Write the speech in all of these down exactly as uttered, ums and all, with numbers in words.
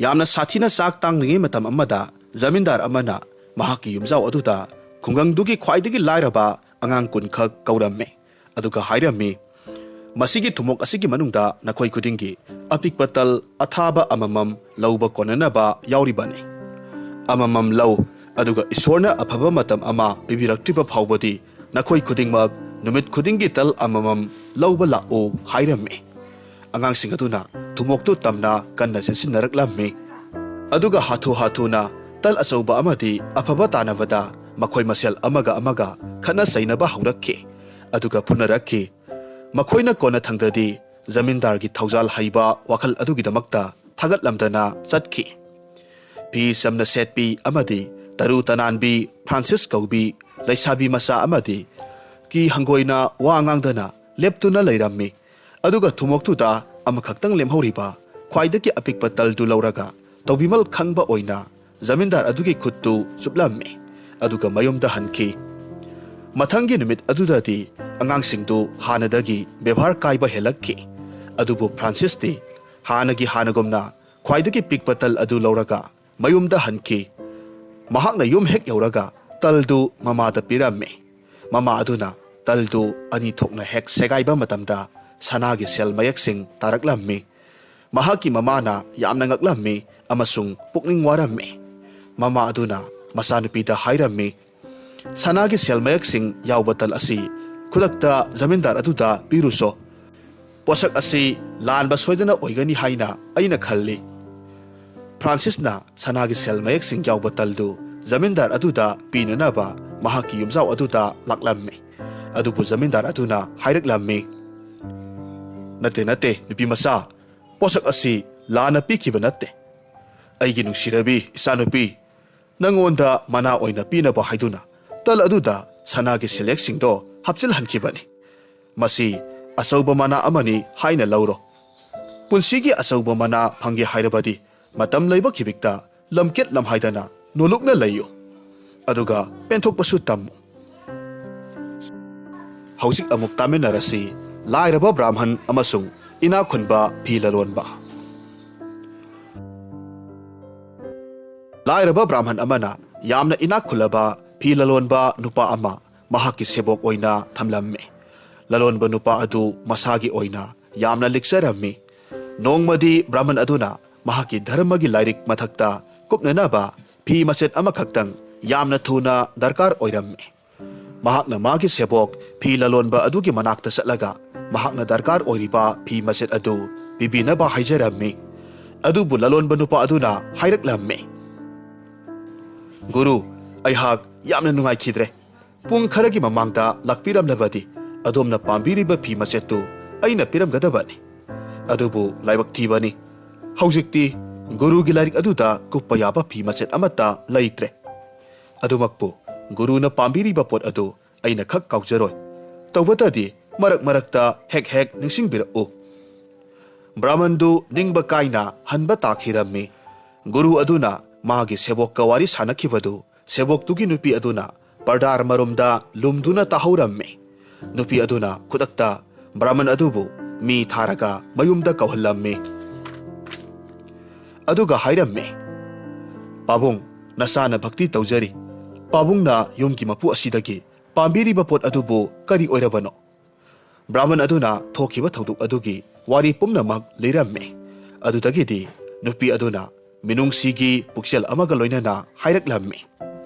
ꯌꯥꯝꯅ ꯁꯥꯊꯤꯅ ꯆꯥꯛ ꯇꯥꯡꯂꯤꯉꯩ ꯃꯇꯝ ꯑꯃꯗ ꯖꯃꯤꯟꯗꯥꯔ ꯑꯃꯅ ꯃꯍꯥꯛꯀꯤ ꯌꯨꯝꯖꯥꯎ ꯑꯗꯨꯗ ꯈꯨꯡꯒꯪꯗꯨꯒꯤ ꯈ꯭ꯋꯥꯏꯗꯒꯤ ꯂꯥꯏꯔꯕ ꯑꯉꯥꯡ ꯀꯨꯟꯈꯛ ꯀꯧꯔꯝꯃꯤ, ꯑꯗꯨꯒ ꯍꯥꯏꯔꯝꯃꯤ, "ꯃꯁꯤꯒꯤ ꯊꯨꯝꯃꯣꯛ ꯑꯁꯤꯒꯤ ꯃꯅꯨꯡꯗ ꯅꯈꯣꯏ ꯈꯨꯗꯤꯡꯒꯤ ꯑꯄꯤꯛꯄ ꯇꯜ ꯑꯊꯥꯕ ꯑꯃꯃꯝ ꯂꯧꯕ ꯀꯣꯟꯅꯅꯕ ꯌꯥꯎꯔꯤꯕꯅꯤ꯫ ꯑꯃꯃꯝ ꯂꯧ, ꯑꯗꯨꯒ ꯏꯁꯣꯔꯅ ꯑꯐꯕ ꯃꯇꯝ ꯑꯃ ꯄꯤꯕꯤꯔꯛꯇ꯭ꯔꯤꯕ ꯐꯥꯎꯕꯗꯤ ꯅꯈꯣꯏ ꯈꯨꯗꯤꯡꯃꯛ ꯅꯨꯃꯤꯠ ꯈꯨꯗꯤꯡꯒꯤ ꯇꯜ ꯑꯃꯃꯝ ꯂꯧꯕ ꯂꯥꯛꯎ" ꯍꯥꯏꯔꯝꯃꯤ꯫ ꯑꯉꯥꯡꯁꯤꯡ ꯑꯗꯨꯅ ꯊꯨꯝꯃꯣꯛꯇꯨ ꯇꯝꯅ ꯀꯟꯅ ꯆꯦꯟꯁꯤꯟꯅꯔꯛꯂꯝꯃꯤ꯫ ꯑꯗꯨꯒ ꯍꯥꯊꯨ ꯍꯥꯊꯨꯅ ꯇꯜ ꯑꯆꯧꯕ ꯑꯃꯗꯤ ꯑꯐꯕ ꯇꯥꯟꯅꯕꯗ ꯃꯈꯣꯏ ꯃꯁꯦꯜ ꯑꯃꯒ ꯑꯃꯒ ꯈꯠꯅ ꯆꯩꯅꯕ ꯍꯧꯔꯛꯈꯤ, ꯑꯗꯨꯒ ꯐꯨꯅꯔꯛꯈꯤ꯫ ꯃꯈꯣꯏꯅ ꯀꯣꯟꯅꯊꯪꯗꯗꯤ ꯖꯃꯤꯟꯗꯥꯔꯒꯤ ꯊꯧꯖꯥꯜ ꯍꯩꯕ ꯋꯥꯈꯜ ꯑꯗꯨꯒꯤꯗꯃꯛꯇ ꯊꯥꯒꯠꯂꯝꯗꯅ ꯆꯠꯈꯤ꯫ ꯐꯤ ꯆꯝꯅ ꯁꯦꯠꯄꯤ ꯑꯃꯗꯤ ꯇꯔꯨ ꯇꯅꯥꯟꯕꯤ ꯐ꯭ꯔꯥꯟꯁꯤꯁ ꯀꯧꯕꯤ ꯂꯩꯁꯥꯕꯤ ꯃꯆꯥ ꯑꯃꯗꯤ ꯀꯤ ꯍꯪꯒꯣꯏꯅ ꯋꯥ ꯉꯥꯡꯗꯅ ꯂꯦꯞꯇꯨꯅ ꯂꯩꯔꯝꯃꯤ꯫ ꯑꯗꯨꯒ ꯊꯨꯝꯃꯣꯛꯇꯨꯗ ꯑꯃꯈꯛꯇꯪ ꯂꯦꯝꯍꯧꯔꯤꯕ ꯈ꯭ꯋꯥꯏꯗꯒꯤ ꯑꯄꯤꯛꯄ ꯇꯜꯗꯨ ꯂꯧꯔꯒ ꯇꯧꯕꯤꯃꯜ ꯈꯪꯕ ꯑꯣꯏꯅ ꯖꯃꯤꯟꯗꯥꯔ ꯑꯗꯨꯒꯤ ꯈꯨꯠꯇꯨ ꯆꯨꯞꯂꯝꯃꯤ, ꯑꯗꯨꯒ ꯃꯌꯨꯝꯗ ꯍꯟꯈꯤ꯫ ꯃꯊꯪꯒꯤ ꯅꯨꯃꯤꯠ ꯑꯗꯨꯗꯗꯤ ꯑꯉꯥꯡꯁꯤꯡꯗꯨ ꯍꯥꯟꯅꯗꯒꯤ ꯕꯦꯕꯥꯔ ꯀꯥꯏꯕ ꯍꯦꯜꯂꯛꯈꯤ꯫ ꯑꯗꯨꯕꯨ ꯐ꯭ꯔꯥꯟꯁꯤꯁꯇꯤ ꯍꯥꯟꯅꯒꯤ ꯍꯥꯟꯅꯒꯨꯝꯅ ꯈ꯭ꯋꯥꯏꯗꯒꯤ ꯄꯤꯛꯄ ꯇꯜ ꯑꯗꯨ ꯂꯧꯔꯒ ꯃꯌꯨꯝꯗ ꯍꯟꯈꯤ꯫ ꯃꯍꯥꯛꯅ ꯌꯨꯝ ꯍꯦꯛ ꯌꯧꯔꯒ ꯇꯜꯗꯨ ꯃꯃꯥꯗ ꯄꯤꯔꯝꯃꯤ꯫ ꯃꯃꯥ ꯑꯗꯨꯅ ꯇꯜꯗꯨ ꯑꯅꯤ ꯊꯣꯛꯅ ꯍꯦꯛ ꯁꯦꯒꯥꯏꯕ ꯃꯇꯝꯗ ꯁꯅꯥꯒꯤ ꯁꯦꯜ ꯃꯌꯦꯛꯁꯤꯡ ꯇꯥꯔꯛꯂꯝꯃꯤ꯫ ꯃꯍꯥꯛꯀꯤ ꯃꯃꯥꯅ ꯌꯥꯝꯅ ꯉꯛꯂꯝꯃꯤ ꯑꯃꯁꯨꯡ ꯄꯨꯛꯅꯤꯡ ꯋꯥꯔꯝꯃꯤ꯫ ꯃꯃꯥ ꯑꯗꯨꯅ ꯃꯆꯥꯅꯨꯄꯤꯗ ꯍꯥꯏꯔꯝꯃꯤ, "ꯁꯅꯥꯒꯤ ꯁꯦꯜ ꯃꯌꯦꯛꯁꯤꯡ ꯌꯥꯎꯕ ꯇꯜ ꯑꯁꯤ ꯈꯨꯗꯛꯇ ꯖꯃꯤꯟꯗꯥꯔ ꯑꯗꯨꯗ ꯄꯤꯔꯨꯁꯣ꯫ ꯄꯣꯠꯁꯛ ꯑꯁꯤ ꯂꯥꯟꯕ ꯁꯣꯏꯗꯅ ꯑꯣꯏꯒꯅꯤ ꯍꯥꯏꯅ ꯑꯩꯅ ꯈꯜꯂꯤ꯫" ꯐ꯭ꯔꯥꯟꯁꯤꯁꯅ ꯁꯅꯥꯒꯤ ꯁꯦꯜ ꯃꯌꯦꯛꯁꯤꯡ ꯌꯥꯎꯕ ꯇꯜꯗꯨ ꯖꯃꯤꯟꯗꯥꯔ ꯑꯗꯨꯗ ꯄꯤꯅꯅꯕ ꯃꯍꯥꯛꯀꯤ ꯌꯨꯝꯖꯥꯎ ꯑꯗꯨꯗ ꯂꯥꯛꯂꯝꯃꯤ꯫ ꯑꯗꯨꯕꯨ ꯖꯃꯤꯟꯗꯥꯔ ꯑꯗꯨꯅ ꯍꯥꯏꯔꯛꯂꯝꯃꯤ, "ꯅꯠꯇꯦ, ꯅꯠꯇꯦ, ꯅꯨꯄꯤ ꯃꯆꯥ, ꯄꯣꯠꯁꯛ ꯑꯁꯤ ꯂꯥꯟꯅ ꯄꯤꯈꯤꯕ ꯅꯠꯇꯦ꯫ ꯑꯩꯒꯤ ꯅꯨꯡꯁꯤꯔꯕꯤ ꯏꯆꯥꯅꯨꯄꯤ, ꯅꯪꯉꯣꯟꯗ ꯃꯅꯥ ꯑꯣꯏꯅ ꯄꯤꯅꯕ ꯍꯥꯏꯗꯨꯅ ꯇꯜ ꯑꯗꯨꯗ ꯁꯅꯥꯒꯤ ꯁꯦꯜ ꯃꯌꯦꯛꯁꯤꯡꯗꯣ ꯍꯥꯞꯆꯤꯜꯍꯟꯈꯤꯕꯅꯤ꯫ ꯃꯁꯤ ꯑꯆꯧꯕ ꯃꯅꯥ ꯑꯃꯅꯤ ꯍꯥꯏꯅ ꯂꯧꯔꯣ꯫ ꯄꯨꯟꯁꯤꯒꯤ ꯑꯆꯧꯕ ꯃꯅꯥ ꯐꯪꯒꯦ ꯍꯥꯏꯔꯕꯗꯤ ꯃꯇꯝ ꯂꯩꯕ ꯈꯤꯕꯤꯛꯇ ꯂꯝꯀꯦꯠ ꯂꯝꯍꯥꯏꯗꯅ ꯅꯣꯂꯨꯛꯅ ꯂꯩꯌꯨ, ꯑꯗꯨꯒ ꯄꯦꯟꯊꯣꯛꯄꯁꯨ ꯇꯝꯃꯨ꯫" ꯍꯧꯖꯤꯛ ꯑꯃꯨꯛ ꯇꯥꯃꯤꯟꯅꯔꯁꯤ, ꯂꯥꯏꯔꯕ ꯕ꯭ꯔꯥꯍꯃꯟ ꯑꯃꯁꯨꯡ ꯏꯅꯥꯛ ꯈꯨꯟꯕ ꯐꯤ ꯂꯂꯣꯟꯕ꯫ ꯂꯥꯏꯔꯕ ꯕ꯭ꯔꯥꯍꯃꯟ ꯑꯃꯅ ꯌꯥꯝꯅ ꯏꯅꯥꯛ ꯈꯨꯜꯂꯕ ꯐꯤ ꯂꯂꯣꯟꯕ ꯅꯨꯄꯥ ꯑꯃ ꯃꯍꯥꯛꯀꯤ ꯁꯦꯕꯣꯛ ꯑꯣꯏꯅ ꯊꯝꯂꯝꯃꯤ꯫ ꯂꯂꯣꯟꯕ ꯅꯨꯄꯥ ꯑꯗꯨ ꯃꯁꯥꯒꯤ ꯑꯣꯏꯅ ꯌꯥꯝꯅ ꯂꯤꯛꯆꯔꯝꯃꯤ꯫ ꯅꯣꯡꯃꯗꯤ ꯕ꯭ꯔꯥꯍꯃꯟ ꯑꯗꯨꯅ ꯃꯍꯥꯛꯀꯤ ꯙꯔꯃꯒꯤ ꯂꯥꯏꯔꯤꯛ ꯃꯊꯛꯇ ꯀꯨꯞꯅꯅꯕ ꯐꯤ ꯃꯆꯦꯠ ꯑꯃꯈꯛꯇꯪ ꯌꯥꯝꯅ ꯊꯨꯅ ꯗꯔꯀꯥꯔ ꯑꯣꯏꯔꯝꯃꯤ꯫ ꯃꯍꯥꯛꯅ ꯃꯥꯒꯤ ꯁꯦꯕꯣꯛ ꯐꯤ ꯂꯂꯣꯟꯕ ꯑꯗꯨꯒꯤ ꯃꯅꯥꯛꯇ ꯆꯠꯂꯒ ꯃꯍꯥꯛꯅ ꯗꯔꯀꯥꯔ ꯑꯣꯏꯔꯤꯕ ꯐꯤ ꯃꯆꯦꯠ ꯑꯗꯨ ꯄꯤꯕꯤꯅꯕ ꯍꯥꯏꯖꯔꯝꯃꯤ꯫ ꯑꯗꯨꯕꯨ ꯂꯂꯣꯟꯕ ꯅꯨꯄꯥ ꯑꯗꯨꯅ ꯍꯥꯏꯔꯛꯂꯝꯃꯤ, "ꯒꯨꯔꯨ, ꯑꯩꯍꯥꯛ ꯌꯥꯝꯅ ꯅꯨꯡꯉꯥꯏꯈꯤꯗ꯭ꯔꯦ꯫ ꯄꯨꯡ ꯈꯔꯒꯤ ꯃꯃꯥꯡꯗ ꯂꯥꯛꯄꯤꯔꯝꯂꯕꯗꯤ ꯑꯗꯣꯝꯅ ꯄꯥꯝꯕꯤꯔꯤꯕ ꯐꯤ ꯃꯆꯦꯠꯇꯨ ꯑꯩꯅ ꯄꯤꯔꯝꯒꯗꯕꯅꯤ꯫ ꯑꯗꯨꯕꯨ ꯂꯥꯏꯕꯛ ꯊꯤꯕꯅꯤ, ꯍꯧꯖꯤꯛꯇꯤ ꯒꯨꯔꯨꯒꯤ ꯂꯥꯏꯔꯤꯛ ꯑꯗꯨꯗ ꯀꯨꯞꯄ ꯌꯥꯕ ꯐꯤ ꯃꯆꯦꯠ ꯑꯃꯠꯇ ꯂꯩꯇ꯭ꯔꯦ꯫ ꯑꯗꯨꯃꯛꯄꯨ ꯒꯨꯔꯨꯅ ꯄꯥꯝꯕꯤꯔꯤꯕ ꯄꯣꯠ ꯑꯗꯨ ꯑꯩꯅ ꯈꯛ ꯀꯥꯎꯖꯔꯣꯏ꯫ ꯇꯧꯕꯇꯗꯤ ꯃꯔꯛ ꯃꯔꯛꯇ ꯍꯦꯛ ꯍꯦꯛ ꯅꯤꯡꯁꯤꯡꯕꯤꯔꯛꯎ꯫" ꯕ꯭ꯔꯥꯍꯃꯟꯗꯨ ꯅꯤꯡꯕ ꯀꯥꯏꯅ ꯍꯟꯕ ꯇꯥꯈꯤꯔꯝꯃꯤ꯫ ꯒꯨꯔꯨ ꯑꯗꯨꯅ ꯃꯥꯒꯤ ꯁꯦꯕꯣꯛꯀ ꯋꯥꯔꯤ ꯁꯥꯅꯈꯤꯕꯗꯨ ꯁꯦꯕꯣꯛꯇꯨꯒꯤ ꯅꯨꯄꯤ ꯑꯗꯨꯅ ꯄꯔꯗꯥꯔ ꯃꯔꯨꯝꯗ ꯂꯨꯝꯗꯨꯅ ꯇꯥꯍꯧꯔꯝꯃꯤ꯫ ꯅꯨꯄꯤ ꯑꯗꯨꯅ ꯈꯨꯗꯛꯇ ꯕ꯭ꯔꯥꯍꯃꯟ ꯑꯗꯨꯕꯨ ꯃꯤ ꯊꯥꯔꯒ ꯃꯌꯨꯝꯗ ꯀꯧꯍꯜꯂꯝꯃꯤ꯫ ꯑꯗꯨꯒ ꯍꯥꯏꯔꯝꯃꯤ, "ꯄꯥꯕꯨꯡ, ꯅꯆꯥꯅ ꯚꯛꯇꯤ ꯇꯧꯖꯔꯤ꯫ ꯄꯥꯕꯨꯡꯅ ꯌꯨꯝꯒꯤ ꯃꯄꯨ ꯑꯁꯤꯗꯒꯤ ꯄꯥꯝꯕꯤꯔꯤꯕ ꯄꯣꯠ ꯑꯗꯨꯕꯨ ꯀꯔꯤ ꯑꯣꯏꯔꯕꯅꯣ?" ꯕ꯭ꯔꯥꯍꯃꯟ ꯑꯗꯨꯅ ꯊꯣꯛꯈꯤꯕ ꯊꯧꯗꯣꯛ ꯑꯗꯨꯒꯤ ꯋꯥꯔꯤ ꯄꯨꯝꯅꯃꯛ ꯂꯤꯔꯝꯃꯤ꯫ ꯑꯗꯨꯗꯒꯤꯗꯤ ꯅꯨꯄꯤ ꯑꯗꯨꯅ ꯃꯤꯅꯨꯡꯁꯤꯒꯤ ꯄꯨꯛꯆꯦꯜ ꯑꯃꯒ ꯂꯣꯏꯅꯅ ꯍꯥꯏꯔꯛꯂꯝꯃꯤ,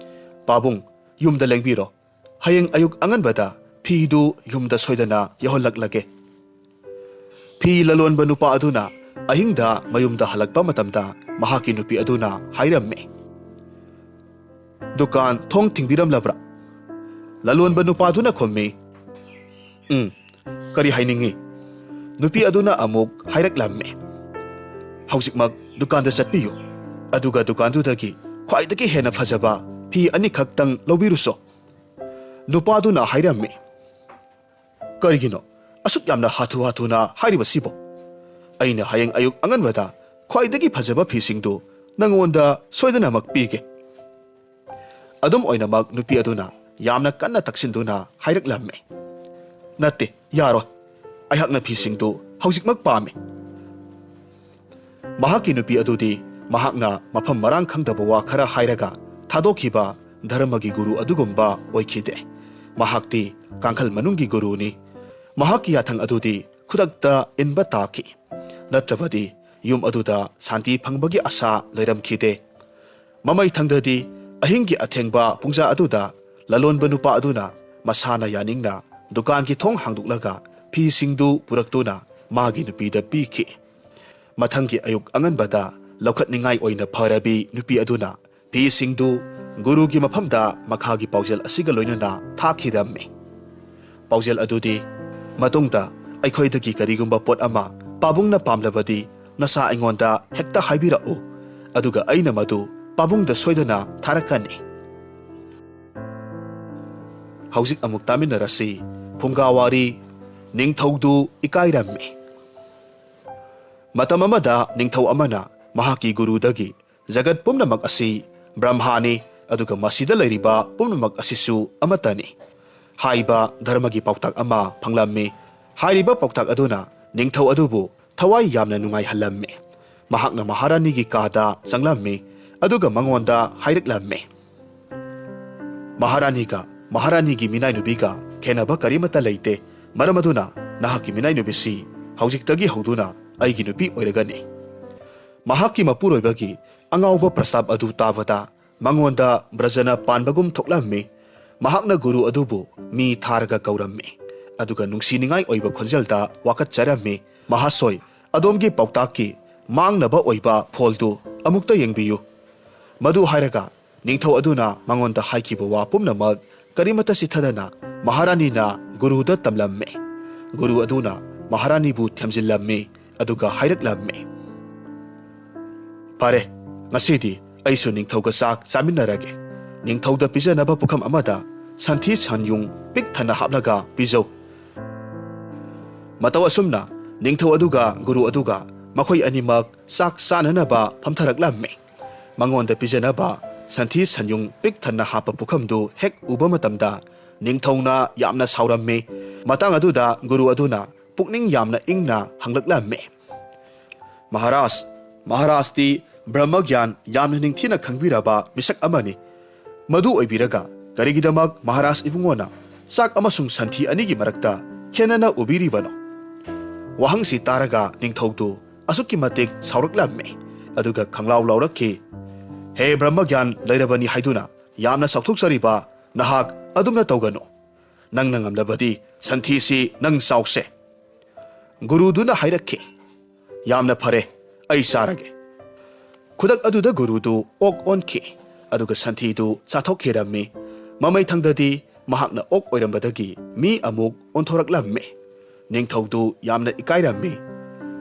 "ꯄꯥꯕꯨꯡ, ꯌꯨꯝꯗ ꯂꯦꯡꯕꯤꯔꯣ꯫ ꯍꯌꯦꯡ ꯑꯌꯨꯛ ꯑꯉꯟꯕꯗ ꯐꯤꯗꯨ ꯌꯨꯝꯗ ꯁꯣꯏꯗꯅ ꯌꯧꯍꯜꯂꯛꯂꯒꯦ꯫" ꯐꯤ ꯂꯂꯣꯟꯕ ꯅꯨꯄꯥ ꯑꯗꯨꯅ ꯑꯍꯤꯡꯗ ꯃꯌꯨꯝꯗ ꯍꯜꯂꯛꯄ ꯃꯇꯝꯗ ꯃꯍꯥꯛꯀꯤ ꯅꯨꯄꯤ ꯑꯗꯨꯅ ꯍꯥꯏꯔꯝꯃꯤ, "ꯗꯨꯀꯥꯟ ꯊꯣꯡ ꯊꯤꯡꯕꯤꯔꯝꯂꯕ꯭ꯔꯥ?" ꯂꯂꯣꯟꯕ ꯅꯨꯄꯥꯗꯨꯅ ꯈꯨꯝꯃꯤ, "ꯎꯝ, ꯀꯔꯤ ꯍꯥꯏꯅꯤꯡꯉꯤ?" ꯅꯨꯄꯤ ꯑꯗꯨꯅ ꯑꯃꯨꯛ ꯍꯥꯏꯔꯛꯂꯝꯃꯤ, "ꯍꯧꯖꯤꯛꯃꯛ ꯗꯨꯀꯥꯟꯗ ꯆꯠꯄꯤꯌꯨ, ꯑꯗꯨꯒ ꯗꯨꯀꯥꯟꯗꯨꯗꯒꯤ ꯈ꯭ꯋꯥꯏꯗꯒꯤ ꯍꯦꯟꯅ ꯐꯖꯕ ꯐꯤ ꯑꯅꯤꯈꯛꯇꯪ ꯂꯧꯕꯤꯔꯨꯁꯣ꯫" ꯅꯨꯄꯥꯗꯨꯅ ꯍꯥꯏꯔꯝꯃꯤ, "ꯀꯔꯤꯒꯤꯅꯣ ꯑꯁꯨꯛ ꯌꯥꯝꯅ ꯍꯥꯊꯨ ꯍꯥꯊꯨꯅ ꯍꯥꯏꯔꯤꯕꯁꯤꯕꯣ? ꯑꯩꯅ ꯍꯌꯦꯡ ꯑꯌꯨꯛ ꯑꯉꯟꯕꯗ ꯈ꯭ꯋꯥꯏꯗꯒꯤ ꯐꯖꯕ ꯐꯤꯁꯤꯡꯗꯨ ꯅꯉꯣꯟꯗ ꯁꯣꯏꯗꯅꯃꯛ ꯄꯤꯒꯦ꯫" ꯑꯗꯨꯝ ꯑꯣꯏꯅꯃꯛ ꯅꯨꯄꯤ ꯑꯗꯨꯅ ꯌꯥꯝꯅ ꯀꯟꯅ ꯇꯛꯁꯤꯟꯗꯨꯅ ꯍꯥꯏꯔꯛꯂꯝꯃꯤ, "ꯅꯠꯇꯦ, ꯌꯥꯔꯣꯏ꯫ ꯑꯩꯍꯥꯛꯅ ꯐꯤꯁꯤꯡꯗꯨ ꯍꯧꯖꯤꯛꯃꯛ ꯄꯥꯝꯃꯤ꯫" ꯃꯍꯥꯛꯀꯤ ꯅꯨꯄꯤ ꯑꯗꯨꯗꯤ ꯃꯍꯥꯛꯅ ꯃꯐꯝ ꯃꯔꯥꯡ ꯈꯪꯗꯕ ꯋꯥ ꯈꯔ ꯍꯥꯏꯔꯒ ꯊꯥꯗꯣꯛꯈꯤꯕ ꯙꯔꯃꯒꯤ ꯒꯨꯔꯨ ꯑꯗꯨꯒꯨꯝꯕ ꯑꯣꯏꯈꯤꯗꯦ꯫ ꯃꯍꯥꯛꯇꯤ ꯀꯥꯡꯈꯜ ꯃꯅꯨꯡꯒꯤ ꯒꯨꯔꯨꯅꯤ꯫ ꯃꯍꯥꯛꯀꯤ ꯌꯥꯊꯪ ꯑꯗꯨꯗꯤ ꯈꯨꯗꯛꯇ ꯏꯟꯕ ꯇꯥꯈꯤ꯫ ꯅꯠꯇ꯭ꯔꯕꯗꯤ ꯌꯨꯝ ꯑꯗꯨꯗ ꯁꯥꯟꯇꯤ ꯐꯪꯕꯒꯤ ꯑꯁꯥ ꯂꯩꯔꯝꯈꯤꯗꯦ꯫ ꯃꯃꯩ ꯊꯪꯗꯗꯤ ꯑꯍꯤꯡꯒꯤ ꯑꯊꯦꯡꯕ ꯄꯨꯡꯖꯥ ꯑꯗꯨꯗ ꯂꯂꯣꯟꯕ ꯅꯨꯄꯥ ꯑꯗꯨꯅ ꯃꯁꯥꯅ ꯌꯥꯅꯤꯡꯅ ꯗꯨꯀꯥꯟꯒꯤ ꯊꯣꯡ ꯍꯥꯡꯗꯣꯛꯂꯒ ꯐꯤꯁꯤꯡꯗꯨ ꯄꯨꯔꯛꯇꯨꯅ ꯃꯥꯒꯤ ꯅꯨꯄꯤꯗ ꯄꯤꯈꯤ꯫ ꯃꯊꯪꯒꯤ ꯑꯌꯨꯛ ꯑꯉꯟꯕꯗ ꯂꯧꯈꯠꯅꯤꯡꯉꯥꯏ ꯑꯣꯏꯅ ꯐꯔꯕꯤ ꯅꯨꯄꯤ ꯑꯗꯨꯅ ꯐꯤꯁꯤꯡꯗꯨ ꯒꯨꯔꯨꯒꯤ ꯃꯐꯝꯗ ꯃꯈꯥꯒꯤ ꯄꯥꯎꯖꯦꯜ ꯑꯁꯤꯒ ꯂꯣꯏꯅꯅ ꯊꯥꯈꯤꯔꯝꯃꯤ꯫ ꯄꯥꯎꯖꯦꯜ ꯑꯗꯨꯗꯤ, "ꯃꯇꯨꯡꯗ ꯑꯩꯈꯣꯏꯗꯒꯤ ꯀꯔꯤꯒꯨꯝꯕ ꯄꯣꯠ ꯑꯃ ꯄꯥꯕꯨꯡꯅ ꯄꯥꯝꯂꯕꯗꯤ ꯅꯁꯥ ꯑꯩꯉꯣꯟꯗ ꯍꯦꯛꯇ ꯍꯥꯏꯕꯤꯔꯛꯎ, ꯑꯗꯨꯒ ꯑꯩꯅ ꯃꯗꯨ ꯄꯥꯕꯨꯡꯗ ꯁꯣꯏꯗꯅ ꯊꯥꯔꯛꯀꯅꯤ"꯫ ꯍꯧꯖꯤꯛ ꯑꯃꯨꯛ ꯇꯥꯃꯤꯟꯅꯔꯁꯤ꯫ ꯐꯨꯡꯒꯥꯋꯥꯔꯤ꯫ ꯅꯤꯡꯊꯧꯗꯨ ꯏꯀꯥꯏꯔꯝꯃꯤ꯫ ꯃꯇꯝ ꯑꯃꯗ ꯅꯤꯡꯊꯧ ꯑꯃꯅ ꯃꯍꯥꯛꯀꯤ ꯒꯨꯔꯨꯗꯒꯤ "ꯖꯒꯠ ꯄꯨꯝꯅꯃꯛ ꯑꯁꯤ ꯕ꯭ꯔꯍ꯭ꯃꯥꯅꯤ, ꯑꯗꯨꯒ ꯃꯁꯤꯗ ꯂꯩꯔꯤꯕ ꯄꯨꯝꯅꯃꯛ ꯑꯁꯤꯁꯨ ꯑꯃꯠꯇꯅꯤ" ꯍꯥꯏꯕ ꯙꯔꯃꯒꯤ ꯄꯥꯎꯇꯥꯛ ꯑꯃ ꯐꯪꯂꯝꯃꯤ꯫ ꯍꯥꯏꯔꯤꯕ ꯄꯥꯎꯇꯥꯛ ꯑꯗꯨꯅ ꯅꯤꯡꯊꯧ ꯑꯗꯨꯕꯨ ꯊꯋꯥꯏ ꯌꯥꯝꯅ ꯅꯨꯡꯉꯥꯏꯍꯜꯂꯝꯃꯤ꯫ ꯃꯍꯥꯛꯅ ꯃꯍꯥꯔꯥꯅꯤꯒꯤ ꯀꯥꯗ ꯆꯪꯂꯝꯃꯤ, ꯑꯗꯨꯒ ꯃꯉꯣꯟꯗ ꯍꯥꯏꯔꯛꯂꯝꯃꯤ, "ꯃꯍꯥꯔꯥꯅꯤꯒ ꯃꯍꯥꯔꯥꯅꯤꯒꯤ ꯃꯤꯅꯥꯏꯅꯨꯕꯤꯒ ꯈꯦꯟꯅꯕ ꯀꯔꯤꯃꯠꯇ ꯂꯩꯇꯦ꯫ ꯃꯔꯝ ꯑꯗꯨꯅ ꯅꯍꯥꯛꯀꯤ ꯃꯤꯅꯥꯏꯅꯨꯕꯤꯁꯤ ꯍꯧꯖꯤꯛꯇꯒꯤ ꯍꯧꯗꯨꯅ ꯑꯩꯒꯤ ꯅꯨꯄꯤ ꯑꯣꯏꯔꯒꯅꯤ"꯫ ꯃꯍꯥꯛꯀꯤ ꯃꯄꯨꯔꯣꯏꯕꯒꯤ ꯑꯉꯥꯎꯕ ꯄ꯭ꯔꯁꯇꯥꯞ ꯑꯗꯨ ꯇꯥꯕꯗ ꯃꯉꯣꯟꯗ ꯕ꯭ꯔꯖꯅ ꯄꯥꯟꯕꯒꯨꯝ ꯊꯣꯛꯂꯝꯃꯤ꯫ ꯃꯍꯥꯛꯅ ꯒꯨꯔꯨ ꯑꯗꯨꯕꯨ ꯃꯤ ꯊꯥꯔꯒ ꯀꯧꯔꯝꯃꯤ, ꯑꯗꯨꯒ ꯅꯨꯡꯁꯤꯅꯤꯡꯉꯥꯏ ꯑꯣꯏꯕ ꯈꯣꯟꯖꯦꯜꯗ ꯋꯥꯀꯠꯆꯔꯝꯃꯤ, "ꯃꯍꯥꯁꯣꯏ, ꯑꯗꯣꯝꯒꯤ ꯄꯥꯎꯇꯥꯛꯀꯤ ꯃꯥꯡꯅꯕ ꯑꯣꯏꯕ ꯐꯣꯜꯗꯨ ꯑꯃꯨꯛꯇ ꯌꯦꯡꯕꯤꯌꯨ"꯫ ꯃꯗꯨ ꯍꯥꯏꯔꯒ ꯅꯤꯡꯊꯧ ꯑꯗꯨꯅ ꯃꯉꯣꯟꯗ ꯍꯥꯏꯈꯤꯕ ꯋꯥ ꯄꯨꯝꯅꯃꯛ ꯀꯔꯤꯃꯠꯇ ꯆꯤꯠꯊꯗꯅ ꯃꯍꯥꯔꯥꯅꯤꯅ ꯒꯨꯔꯨꯗ ꯇꯝꯂꯝꯃꯤ꯫ ꯒꯨꯔꯨ ꯑꯗꯨꯅ ꯃꯍꯥꯔꯥꯅꯤꯕꯨ ꯊꯦꯝꯖꯤꯜꯂꯝꯃꯤ, ꯑꯗꯨꯒ ꯍꯥꯏꯔꯛꯂꯝꯃꯤ, "ꯐꯔꯦ, ꯉꯁꯤꯗꯤ ꯑꯩꯁꯨ ꯅꯤꯡꯊꯧꯒ ꯆꯥꯛ ꯆꯥꯃꯤꯟꯅꯔꯒꯦ꯫ ꯅꯤꯡꯊꯧꯗ ꯄꯤꯖꯅꯕ ꯄꯨꯈꯝ ꯑꯃꯗ ꯁꯟꯊꯤ ꯁꯟꯌꯨꯡ ꯄꯤꯛ ꯊꯟꯅ ꯍꯥꯞꯂꯒ ꯄꯤꯖꯧ"꯫ ꯃꯇꯧ ꯑꯁꯨꯝꯅ ꯅꯤꯡꯊꯧ ꯑꯗꯨꯒ ꯒꯨꯔꯨ ꯑꯗꯨꯒ ꯃꯈꯣꯏ ꯑꯅꯤꯃꯛ ꯆꯥꯛ ꯆꯥꯅꯅꯕ ꯐꯝꯊꯔꯛꯂꯝꯃꯤ꯫ ꯃꯉꯣꯟꯗ ꯄꯤꯖꯅꯕ ꯁꯟꯊꯤ ꯁꯟꯌꯨꯡ ꯄꯤꯛ ꯊꯟꯅ ꯍꯥꯞꯄ ꯄꯨꯈꯝꯗꯨ ꯍꯦꯛ ꯎꯕ ꯃꯇꯝꯗ ꯅꯤꯡꯊꯧꯅ ꯌꯥꯝꯅ ꯁꯥꯎꯔꯝꯃꯤ꯫ ꯃꯇꯥꯡ ꯑꯗꯨꯗ ꯒꯨꯔꯨ ꯑꯗꯨꯅ ꯄꯨꯛꯅꯤꯡ ꯌꯥꯝꯅ ꯏꯪꯅ ꯍꯪꯂꯛꯂꯝꯃꯤ, "ꯃꯍꯥꯔꯥꯖ, ꯃꯍꯥꯔꯥꯖꯇꯤ ꯕ꯭ꯔꯍꯃꯒ꯭ꯌꯥꯟ ꯌꯥꯝꯅ ꯅꯤꯡꯊꯤꯅ ꯈꯪꯕꯤꯔꯕ ꯃꯤꯁꯛ ꯑꯃꯅꯤ꯫ ꯃꯗꯨ ꯑꯣꯏꯕꯤꯔꯒ ꯀꯔꯤꯒꯤꯗꯃꯛ ꯃꯍꯥꯔꯥꯖ ꯏꯕꯨꯡꯉꯣꯅ ꯆꯥꯛ ꯑꯃꯁꯨꯡ ꯁꯟꯊꯤ ꯑꯅꯤꯒꯤ ꯃꯔꯛꯇ ꯈꯦꯠꯅꯅ ꯎꯕꯤꯔꯤꯕꯅꯣ? ꯋꯥꯍꯪꯁꯤ ꯇꯥꯔꯒ ꯅꯤꯡꯊꯧꯗꯨ ꯑꯁꯨꯛꯀꯤ ꯃꯇꯤꯛ ꯁꯥꯎꯔꯛꯂꯝꯃꯤ꯫ ꯑꯗꯨꯒ ꯈꯪꯂꯥꯎ ꯂꯥꯎꯔꯛꯈꯤ, "ꯍꯦ ꯕ꯭ꯔꯍꯃꯒ꯭ꯌꯥꯟ ꯂꯩꯔꯕꯅꯤ ꯍꯥꯏꯗꯨꯅ ꯌꯥꯝꯅ ꯆꯥꯎꯊꯣꯛꯆꯔꯤꯕ ꯅꯍꯥꯛ ꯑꯗꯨꯝꯅ ꯇꯧꯒꯅꯨ꯫ ꯅꯪꯅ ꯉꯝꯂꯕꯗꯤ ꯁꯟꯊꯤꯁꯤ ꯅꯪ ꯆꯥꯎꯁꯦ꯫" ꯒꯨꯔꯨꯗꯨꯅ ꯍꯥꯏꯔꯛꯈꯤ, "ꯌꯥꯝꯅ ꯐꯔꯦ, ꯑꯩ ꯆꯥꯔꯒꯦ꯫" ꯈꯨꯗꯛ ꯑꯗꯨꯗ ꯒꯨꯔꯨꯗꯨ ꯑꯣꯛ ꯑꯣꯟꯈꯤ, ꯑꯗꯨꯒ ꯁꯟꯊꯤꯗꯨ ꯆꯥꯊꯣꯛꯈꯤꯔꯝꯃꯤ꯫ ꯃꯃꯩꯊꯪꯗꯗꯤ ꯃꯍꯥꯛꯅ ꯑꯣꯛ ꯑꯣꯏꯔꯝꯕꯗꯒꯤ ꯃꯤ ꯑꯃꯨꯛ ꯑꯣꯟꯊꯣꯔꯛꯂꯝꯃꯤ꯫ ꯅꯤꯡꯊꯧꯗꯨ ꯌꯥꯝꯅ ꯏꯀꯥꯏꯔꯝꯃꯤ꯫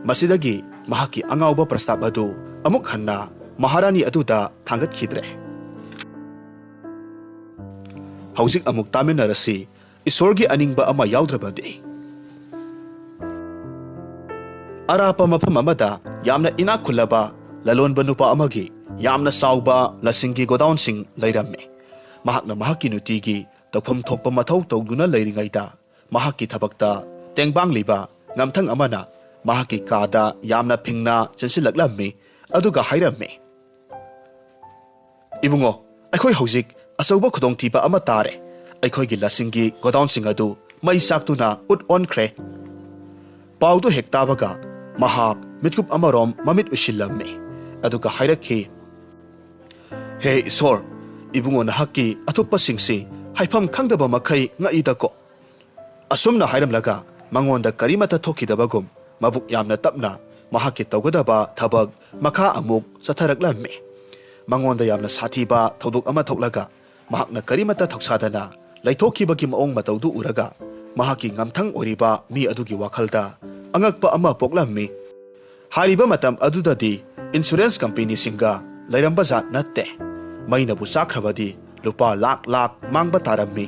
ꯃꯁꯤꯗꯒꯤ ꯃꯍꯥꯛꯀꯤ ꯑꯉꯥꯎꯕ ꯄ꯭ꯔꯁꯇꯥꯞ ꯑꯗꯨ ꯑꯃꯨꯛ ꯍꯟꯅ ꯃꯍꯥꯔꯥꯅꯤ ꯑꯗꯨꯗ ꯊꯥꯡꯒꯠꯈꯤꯗ꯭ꯔꯦ꯫ ꯍꯧꯖꯤꯛ ꯑꯃꯨꯛ ꯇꯥꯃꯤꯟꯅꯔꯁꯤ, ꯏꯁꯣꯔꯒꯤ ꯑꯅꯤꯡꯕ ꯑꯃ ꯌꯥꯎꯗ꯭ꯔꯕꯗꯤ꯫ ꯑꯔꯥꯞꯄ ꯃꯐꯝ ꯑꯃꯗ ꯌꯥꯝꯅ ꯏꯅꯥꯛ ꯈꯨꯜꯂꯕ ꯂꯂꯣꯟꯕ ꯅꯨꯄꯥ ꯑꯃꯒꯤ ꯌꯥꯝꯅ ꯆꯥꯎꯕ ꯂꯁꯤꯡꯒꯤ ꯒꯣꯗꯥꯎꯟꯁꯤꯡ ꯂꯩꯔꯝꯃꯤ꯫ ꯃꯍꯥꯛꯅ ꯃꯍꯥꯛꯀꯤ ꯅꯨꯡꯇꯤꯒꯤ ꯇꯧꯐꯝ ꯊꯣꯛꯄ ꯃꯊꯧ ꯇꯧꯗꯨꯅ ꯂꯩꯔꯤꯉꯩꯗ, ꯃꯍꯥꯛꯀꯤ ꯊꯕꯛꯇ ꯇꯦꯡꯕꯥꯡꯂꯤꯕ ꯉꯝꯊꯪ ꯑꯃꯅ ꯃꯍꯥꯛꯀꯤ ꯀꯥꯗ ꯌꯥꯝꯅ ꯐꯤꯡꯅ ꯆꯦꯟꯁꯤꯜꯂꯛꯂꯝꯃꯤ, ꯑꯗꯨꯒ ꯍꯥꯏꯔꯝꯃꯤ, "ꯏꯕꯨꯡꯉꯣ, ꯑꯩꯈꯣꯏ ꯍꯧꯖꯤꯛ ꯑꯆꯧꯕ ꯈꯨꯗꯣꯡꯊꯤꯕ ꯑꯃ ꯇꯥꯔꯦ꯫ ꯑꯩꯈꯣꯏꯒꯤ ꯂꯁꯤꯡꯒꯤ ꯒꯣꯗꯥꯎꯟꯁꯤꯡ ꯑꯗꯨ ꯃꯩ ꯆꯥꯛꯇꯨꯅ ꯎꯠ ꯑꯣꯟꯈ꯭ꯔꯦ꯫" ꯄꯥꯎꯗꯨ ꯍꯦꯛ ꯇꯥꯕꯒ ꯃꯍꯥꯛ ꯃꯤꯠꯀꯨꯞ ꯑꯃꯔꯣꯝ ꯃꯃꯤꯠ ꯎꯏꯁꯤꯜꯂꯝꯃꯤ, ꯑꯗꯨꯒ ꯍꯥꯏꯔꯛꯈꯤ, "ꯍꯦ ꯏꯁꯣꯔ, ꯏꯕꯨꯡꯉꯣ ꯅꯍꯥꯛꯀꯤ ꯑꯊꯨꯞꯄꯁꯤꯡꯁꯤ ꯍꯥꯏꯐꯝ ꯈꯪꯗꯕ ꯃꯈꯩ ꯉꯛꯏꯗꯀꯣ꯫" ꯑꯁꯨꯝꯅ ꯍꯥꯏꯔꯝꯂꯒ ꯃꯉꯣꯟꯗ ꯀꯔꯤꯃꯠꯇ ꯊꯣꯛꯈꯤꯗꯕꯒꯨꯝ, ꯃꯕꯨꯛ ꯌꯥꯝꯅ ꯇꯞꯅ ꯃꯍꯥꯛꯀꯤ ꯇꯧꯒꯗꯕ ꯊꯕꯛ ꯃꯈꯥ ꯑꯃꯨꯛ ꯆꯠꯊꯔꯛꯂꯝꯃꯤ꯫ ꯃꯉꯣꯟꯗ ꯌꯥꯝꯅ ꯁꯥꯊꯤꯕ ꯊꯧꯗꯣꯛ ꯑꯃ ꯊꯣꯛꯂꯒ ꯃꯍꯥꯛꯅ ꯀꯔꯤꯃꯠꯇ ꯊꯧꯁꯥꯗꯅ ꯂꯩꯊꯣꯛꯈꯤꯕꯒꯤ ꯃꯑꯣꯡ ꯃꯇꯧꯗꯨ ꯎꯔꯒ ꯃꯍꯥꯛꯀꯤ ꯉꯝꯊꯪ ꯑꯣꯏꯔꯤꯕ ꯃꯤ ꯑꯗꯨꯒꯤ ꯋꯥꯈꯜꯗ ꯑꯉꯛꯄ ꯑꯃ ꯄꯣꯛꯂꯝꯃꯤ꯫ ꯍꯥꯏꯔꯤꯕ ꯃꯇꯝ ꯑꯗꯨꯗꯗꯤ ꯏꯟꯁꯨꯔꯦꯟꯁ ꯀꯝꯄꯦꯅꯤꯁꯤꯡꯒ ꯂꯩꯔꯝꯕ ꯖꯥꯠ ꯅꯠꯇꯦ꯫ ꯃꯩꯅꯕꯨ ꯆꯥꯛꯈ꯭ꯔꯕꯗꯤ ꯂꯨꯄꯥ ꯂꯥꯛ ꯂꯥꯛ ꯃꯥꯡꯕ ꯇꯥꯔꯝꯃꯤ꯫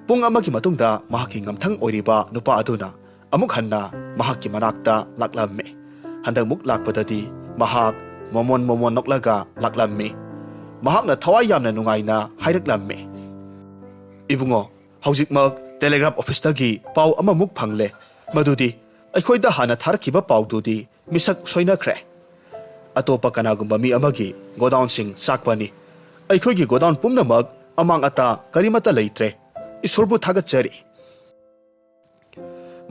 ꯄꯨꯡ ꯑꯃꯒꯤ ꯃꯇꯨꯡꯗ ꯃꯍꯥꯛꯀꯤ ꯉꯝꯊꯪ ꯑꯣꯏꯔꯤꯕ ꯅꯨꯄꯥ ꯑꯗꯨꯅ ꯑꯃꯨꯛ ꯍꯟꯅ ꯃꯍꯥꯛꯀꯤ ꯃꯅꯥꯛꯇ ꯂꯥꯛꯂꯝꯃꯤ꯫ ꯍꯟꯗꯛꯃꯨꯛ ꯂꯥꯛꯄꯗꯗꯤ ꯃꯍꯥꯛ ꯃꯣꯃꯣꯟ ꯃꯣꯃꯣꯟ ꯅꯣꯛꯂꯒ ꯂꯥꯛꯂꯝꯃꯤ꯫ ꯃꯍꯥꯛꯅ ꯊꯋꯥꯏ ꯌꯥꯝꯅ ꯅꯨꯡꯉꯥꯏꯅ ꯍꯥꯏꯔꯛꯂꯝꯃꯤ, "ꯏꯕꯨꯡꯉꯣ, ꯍꯧꯖꯤꯛꯃꯛ ꯇꯦꯂꯦꯒ꯭ꯔꯥꯐ ꯑꯣꯐꯤꯁꯇꯒꯤ ꯄꯥꯎ ꯑꯃꯃꯨꯛ ꯐꯪꯂꯦ꯫ ꯃꯗꯨꯗꯤ ꯑꯩꯈꯣꯏꯗ ꯍꯥꯟꯅ ꯊꯥꯔꯛꯈꯤꯕ ꯄꯥꯎꯗꯨꯗꯤ ꯃꯤꯁꯛ ꯁꯣꯏꯅꯈ꯭ꯔꯦ꯫ ꯑꯇꯣꯞꯄ ꯀꯅꯥꯒꯨꯝꯕ ꯃꯤ ꯑꯃꯒꯤ ꯒꯣꯗꯥꯎꯟꯁꯤꯡ ꯆꯥꯛꯄꯅꯤ꯫ ꯑꯩꯈꯣꯏꯒꯤ ꯒꯣꯗꯥꯎꯟ ꯄꯨꯝꯅꯃꯛ ꯑꯃꯥꯡ ꯑꯇꯥ ꯀꯔꯤꯃꯠꯇ ꯂꯩꯇ꯭ꯔꯦ꯫ ꯏꯁꯣꯔꯕꯨ ꯊꯥꯒꯠꯆꯔꯤ꯫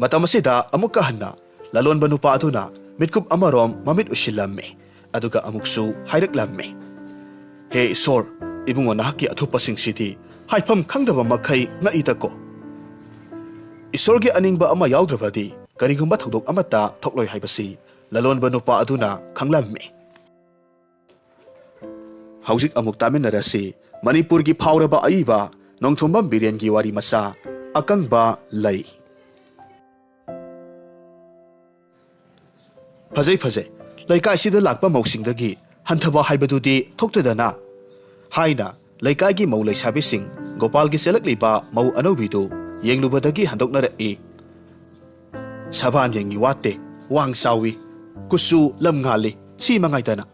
ꯃꯇꯝ ꯑꯁꯤꯗ ꯑꯃꯨꯛꯀ ꯍꯟꯅ ꯂꯂꯣꯟꯕ ꯅꯨꯄꯥ ꯑꯗꯨꯅ ꯃꯤꯠꯀꯨꯞ ꯑꯃꯔꯣꯝ ꯃꯃꯤꯠ ꯎꯏꯁꯤꯜꯂꯝꯃꯤ, ꯑꯗꯨꯒ ꯑꯃꯨꯛꯁꯨ ꯍꯥꯏꯔꯛꯂꯝꯃꯤ, "ꯍꯦ ꯏꯁꯣꯔ, ꯏꯕꯨꯡꯉꯣ ꯅꯍꯥꯛꯀꯤ ꯑꯊꯨꯞꯄꯁꯤꯡꯁꯤꯗꯤ ꯍꯥꯏꯐꯝ ꯈꯪꯗꯕ ꯃꯈꯩ ꯉꯛꯏꯗꯀꯣ꯫" ꯏꯁꯣꯔꯒꯤ ꯑꯅꯤꯡꯕ ꯑꯃ ꯌꯥꯎꯗ꯭ꯔꯕꯗꯤ ꯀꯔꯤꯒꯨꯝꯕ ꯊꯧꯗꯣꯛ ꯑꯃꯠꯇ ꯊꯣꯛꯂꯣꯏ ꯍꯥꯏꯕꯁꯤ ꯂꯂꯣꯟꯕ ꯅꯨꯄꯥ ꯑꯗꯨꯅ ꯈꯪꯂꯝꯃꯤ꯫ ꯍꯧꯖꯤꯛ ꯑꯃꯨꯛ ꯇꯥꯃꯤꯟꯅꯔꯁꯤ ꯃꯅꯤꯄꯨꯔꯒꯤ ꯐꯥꯎꯔꯕ ꯑꯏꯕ ꯅꯣꯡꯊꯣꯝꯕꯝ ꯕꯤꯔꯦꯟꯒꯤ ꯋꯥꯔꯤ ꯃꯆꯥ ꯑꯀꯪꯕ ꯂꯩ꯫ "ꯐꯖꯩ, ꯐꯖꯩ꯫ ꯂꯩꯀꯥꯏꯁꯤꯗ ꯂꯥꯛꯄ ꯃꯧꯁꯤꯡꯗꯒꯤ ꯍꯟꯊꯕ ꯍꯥꯏꯕꯗꯨꯗꯤ ꯊꯣꯛꯇꯦꯗꯅ" ꯍꯥꯏꯅ ꯂꯩꯀꯥꯏꯒꯤ ꯃꯧ ꯂꯩꯁꯥꯕꯤꯁꯤꯡ ꯒꯣꯄꯥꯜꯒꯤ ꯆꯦꯜꯂꯛꯂꯤꯕ ꯃꯧ ꯑꯅꯧꯕꯤꯗꯨ ꯌꯦꯡꯂꯨꯕꯗꯒꯤ ꯍꯟꯗꯣꯛꯅꯔꯛꯏ꯫ "ꯁꯕꯥꯟ ꯌꯦꯡꯉꯤ ꯋꯥꯠꯇꯦ, ꯋꯥꯡ ꯆꯥꯎꯏ, ꯀꯨꯆꯨ ꯂꯝ ꯉꯥꯜꯂꯤ, ꯁꯤ ꯃꯉꯥꯏꯗꯅ"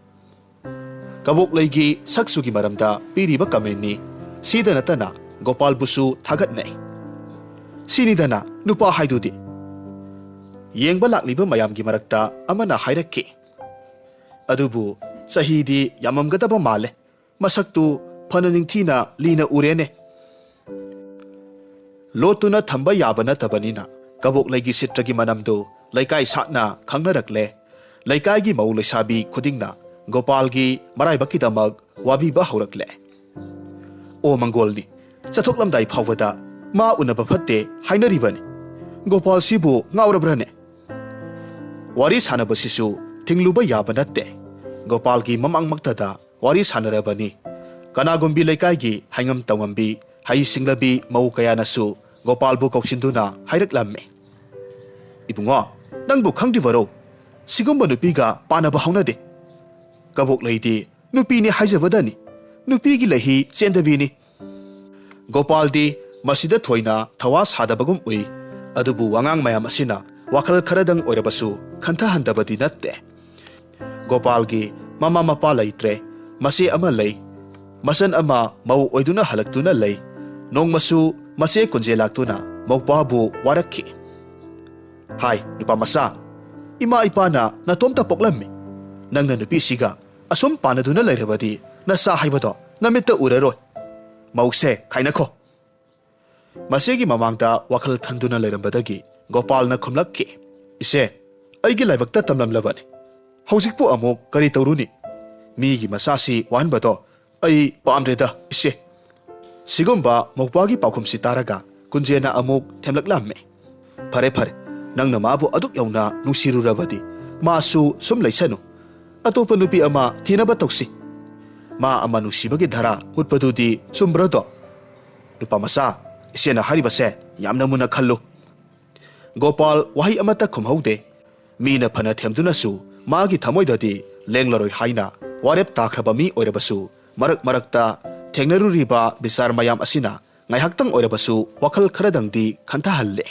ꯀꯕꯣꯛꯂꯩꯒꯤ ꯁꯛꯁꯨꯒꯤ ꯃꯔꯝꯗ ꯄꯤꯔꯤꯕ ꯀꯃꯦꯟꯅꯤ꯫ ꯁꯤꯗ ꯅꯠꯇꯅ ꯒꯣꯄꯥꯜꯕꯨꯁꯨ ꯊꯥꯒꯠꯅꯩ꯫ ꯁꯤꯅꯤꯗꯅ ꯅꯨꯄꯥ ꯍꯥꯏꯗꯨꯗꯤ꯫ ꯌꯦꯡꯕ ꯂꯥꯛꯂꯤꯕ ꯃꯌꯥꯝꯒꯤ ꯃꯔꯛꯇ ꯑꯃꯅ ꯍꯥꯏꯔꯛꯈꯤ, "ꯑꯗꯨꯕꯨ ꯆꯍꯤꯗꯤ ꯌꯥꯝꯃꯝꯒꯗꯕ ꯃꯥꯜꯂꯦ꯫ ꯃꯁꯛꯇꯨ ꯐꯅ ꯅꯤꯡꯊꯤꯅ ꯂꯤꯅ ꯎꯔꯦꯅꯦ"꯫ ꯂꯣꯠꯇꯨꯅ ꯊꯝꯕ ꯌꯥꯕ ꯅꯠꯇꯕꯅꯤꯅ ꯀꯕꯣꯛꯂꯩꯒꯤ ꯁꯤꯇ꯭ꯔꯒꯤ ꯃꯅꯝꯗꯨ ꯂꯩꯀꯥꯏ ꯁꯥꯠꯅ ꯈꯪꯅꯔꯛꯂꯦ꯫ ꯂꯩꯀꯥꯏꯒꯤ ꯃꯧ ꯂꯩꯁꯥꯕꯤ ꯈꯨꯗꯤꯡꯅ ꯒꯣꯄꯥꯜꯒꯤ ꯃꯔꯥꯏꯕꯛꯀꯤꯗꯃꯛ ꯋꯥꯕꯤꯕ ꯍꯧꯔꯛꯂꯦ꯫ "ꯑꯣ ꯃꯪꯒꯣꯜꯅꯤ, ꯆꯠꯊꯣꯛꯂꯝꯗꯥꯏ ꯐꯥꯎꯕꯗ ꯃꯥ ꯎꯅꯕ ꯐꯠꯇꯦ ꯍꯥꯏꯅꯔꯤꯕꯅꯤ꯫ ꯒꯣꯄꯥꯜꯁꯤꯕꯨ ꯉꯥꯎꯔꯕ꯭ꯔꯅꯦ?" ꯋꯥꯔꯤ ꯁꯥꯟꯅꯕꯁꯤꯁꯨ ꯊꯤꯡꯂꯨꯕ ꯌꯥꯕ ꯅꯠꯇꯦ꯫ ꯒꯣꯄꯥꯜꯒꯤ ꯃꯃꯥꯡꯃꯛꯇꯗ ꯋꯥꯔꯤ ꯁꯥꯟꯅꯔꯕꯅꯤ꯫ ꯀꯅꯥꯒꯨꯝꯕꯤ ꯂꯩꯀꯥꯏꯒꯤ ꯍꯩꯉꯝ ꯇꯧꯉꯝꯕꯤ, ꯍꯩ ꯁꯤꯡꯂꯕꯤ ꯃꯧ ꯀꯌꯥꯅꯁꯨ ꯒꯣꯄꯥꯜꯕꯨ ꯀꯧꯁꯤꯟꯗꯨꯅ ꯍꯥꯏꯔꯛꯂꯝꯃꯤ, "ꯏꯕꯨꯡꯉꯣ, ꯅꯪꯕꯨ ꯈꯪꯗ꯭ꯔꯤꯕꯔꯣ? ꯁꯤꯒꯨꯝꯕ ꯅꯨꯄꯤꯒ ꯄꯥꯟꯅꯕ ꯍꯧꯅꯗꯦ꯫ ꯀꯕꯣꯛꯂꯩꯗꯤ ꯅꯨꯄꯤꯅꯤ ꯍꯥꯏꯖꯕꯗꯅꯤ, ꯅꯨꯄꯤꯒꯤ ꯂꯩꯍꯤ ꯆꯦꯟꯗꯕꯤꯅꯤ"꯫ ꯒꯣꯄꯥꯜꯗꯤ ꯃꯁꯤꯗ ꯊꯣꯏꯅ ꯊꯋꯥ ꯁꯥꯗꯕꯒꯨꯝ ꯎꯏ꯫ ꯑꯗꯨꯕꯨ ꯋꯥꯉꯥꯡ ꯃꯌꯥꯝ ꯑꯁꯤꯅ ꯋꯥꯈꯜ ꯈꯔꯗꯪ ꯑꯣꯏꯔꯕꯁꯨ ꯈꯟꯊꯍꯟꯗꯕꯗꯤ ꯅꯠꯇꯦ꯫ ꯒꯣꯄꯥꯜꯒꯤ ꯃꯃꯥ ꯃꯄꯥ ꯂꯩꯇ꯭ꯔꯦ꯫ ꯃꯆꯦ ꯑꯃ ꯂꯩ꯫ ꯃꯆꯟ ꯑꯃ ꯃꯧ ꯑꯣꯏꯗꯨꯅ ꯍꯜꯂꯛꯇꯨꯅ ꯂꯩ꯫ ꯅꯣꯡꯃꯁꯨ ꯃꯆꯦ ꯀꯨꯟꯖꯦ ꯂꯥꯛꯇꯨꯅ ꯃꯧꯄ꯭ꯋꯥꯕꯨ ꯋꯥꯔꯛꯈꯤ꯫ ꯍꯥꯏ, ꯅꯨꯄꯥ ꯃꯆꯥ, ꯏꯃꯥ ꯏꯄꯥꯅ ꯅꯇꯣꯝꯇ ꯄꯣꯛꯂꯝꯃꯤ꯫ ꯅꯪꯅ ꯅꯨꯄꯤꯁꯤꯒ ꯑꯁꯨꯝ ꯄꯥꯟꯅꯗꯨꯅ ꯂꯩꯔꯕꯗꯤ ꯅꯆꯥ ꯍꯥꯏꯕꯗꯣ ꯅꯃꯤꯠꯇ ꯎꯔꯔꯣꯏ꯫ ꯃꯧꯁꯦ, ꯈꯥꯏꯅꯈꯣ꯫ ꯃꯁꯤꯒꯤ ꯃꯃꯥꯡꯗ ꯋꯥꯈꯜ ꯈꯟꯗꯨꯅ ꯂꯩꯔꯝꯕꯗꯒꯤ ꯒꯣꯄꯥꯜꯅ ꯈꯨꯝꯂꯛꯈꯤ, "ꯏꯆꯦ, ꯑꯩꯒꯤ ꯂꯥꯏꯕꯛꯇ ꯇꯝꯂꯝꯂꯕꯅꯤ꯫ ꯍꯧꯖꯤꯛꯄꯨ ꯑꯃꯨꯛ ꯀꯔꯤ ꯇꯧꯔꯨꯅꯤ? ꯃꯤꯒꯤ ꯃꯆꯥꯁꯤ ꯋꯥꯍꯟꯕꯗꯣ ꯑꯩ ꯄꯥꯝꯗ꯭ꯔꯦꯗ, ꯏꯆꯦ꯫" ꯁꯤꯒꯨꯝꯕ ꯃꯧꯄ꯭ꯋꯥꯒꯤ ꯄꯥꯎꯈꯨꯝꯁꯤ ꯇꯥꯔꯒ ꯀꯨꯟꯖꯦꯅ ꯑꯃꯨꯛ ꯊꯦꯝꯂꯛꯂꯝꯃꯤ꯫ "ꯐꯔꯦ, ꯐꯔꯦ, ꯅꯪꯅ ꯃꯥꯕꯨ ꯑꯗꯨꯛ ꯌꯧꯅ ꯅꯨꯡꯁꯤꯔꯨꯔꯕꯗꯤ ꯃꯥꯁꯨ ꯁꯨꯝ ꯂꯩꯁꯅꯨ꯫ ꯑꯇꯣꯞꯄ ꯅꯨꯄꯤ ꯑꯃ ꯊꯤꯅꯕ ꯇꯧꯁꯤ꯫ ꯃꯥ ꯑꯃ ꯅꯨꯡꯁꯤꯕꯒꯤ ꯙꯔꯥ ꯍꯨꯠꯄꯗꯨꯗꯤ ꯆꯨꯝꯕ꯭ꯔꯗꯣ? ꯅꯨꯄꯥ ꯃꯆꯥ, ꯏꯆꯦꯅ ꯍꯥꯏꯔꯤꯕꯁꯦ ꯌꯥꯝꯅ ꯃꯨꯟꯅ ꯈꯜꯂꯨ꯫" ꯒꯣꯄꯥꯜ ꯋꯥꯍꯩ ꯑꯃꯠꯇ ꯈꯨꯝꯍꯧꯗꯦ꯫ ꯃꯤꯅ ꯐꯅ ꯊꯦꯝꯗꯨꯅꯁꯨ ꯃꯥꯒꯤ ꯊꯃꯣꯏꯗꯗꯤ ꯂꯦꯡꯂꯔꯣꯏ ꯍꯥꯏꯅ ꯋꯥꯔꯦꯞ ꯇꯥꯈ꯭ꯔꯕ ꯃꯤ ꯑꯣꯏꯔꯕꯁꯨ, ꯃꯔꯛ ꯃꯔꯛꯇ ꯊꯦꯡꯅꯔꯨꯔꯤꯕ ꯕꯤꯆꯥꯔ ꯃꯌꯥꯝ ꯑꯁꯤꯅ ꯉꯥꯏꯍꯥꯛꯇꯪ ꯑꯣꯏꯔꯕꯁꯨ ꯋꯥꯈꯜ ꯈꯔꯗꯪꯗꯤ ꯈꯟꯊꯍꯜꯂꯦ꯫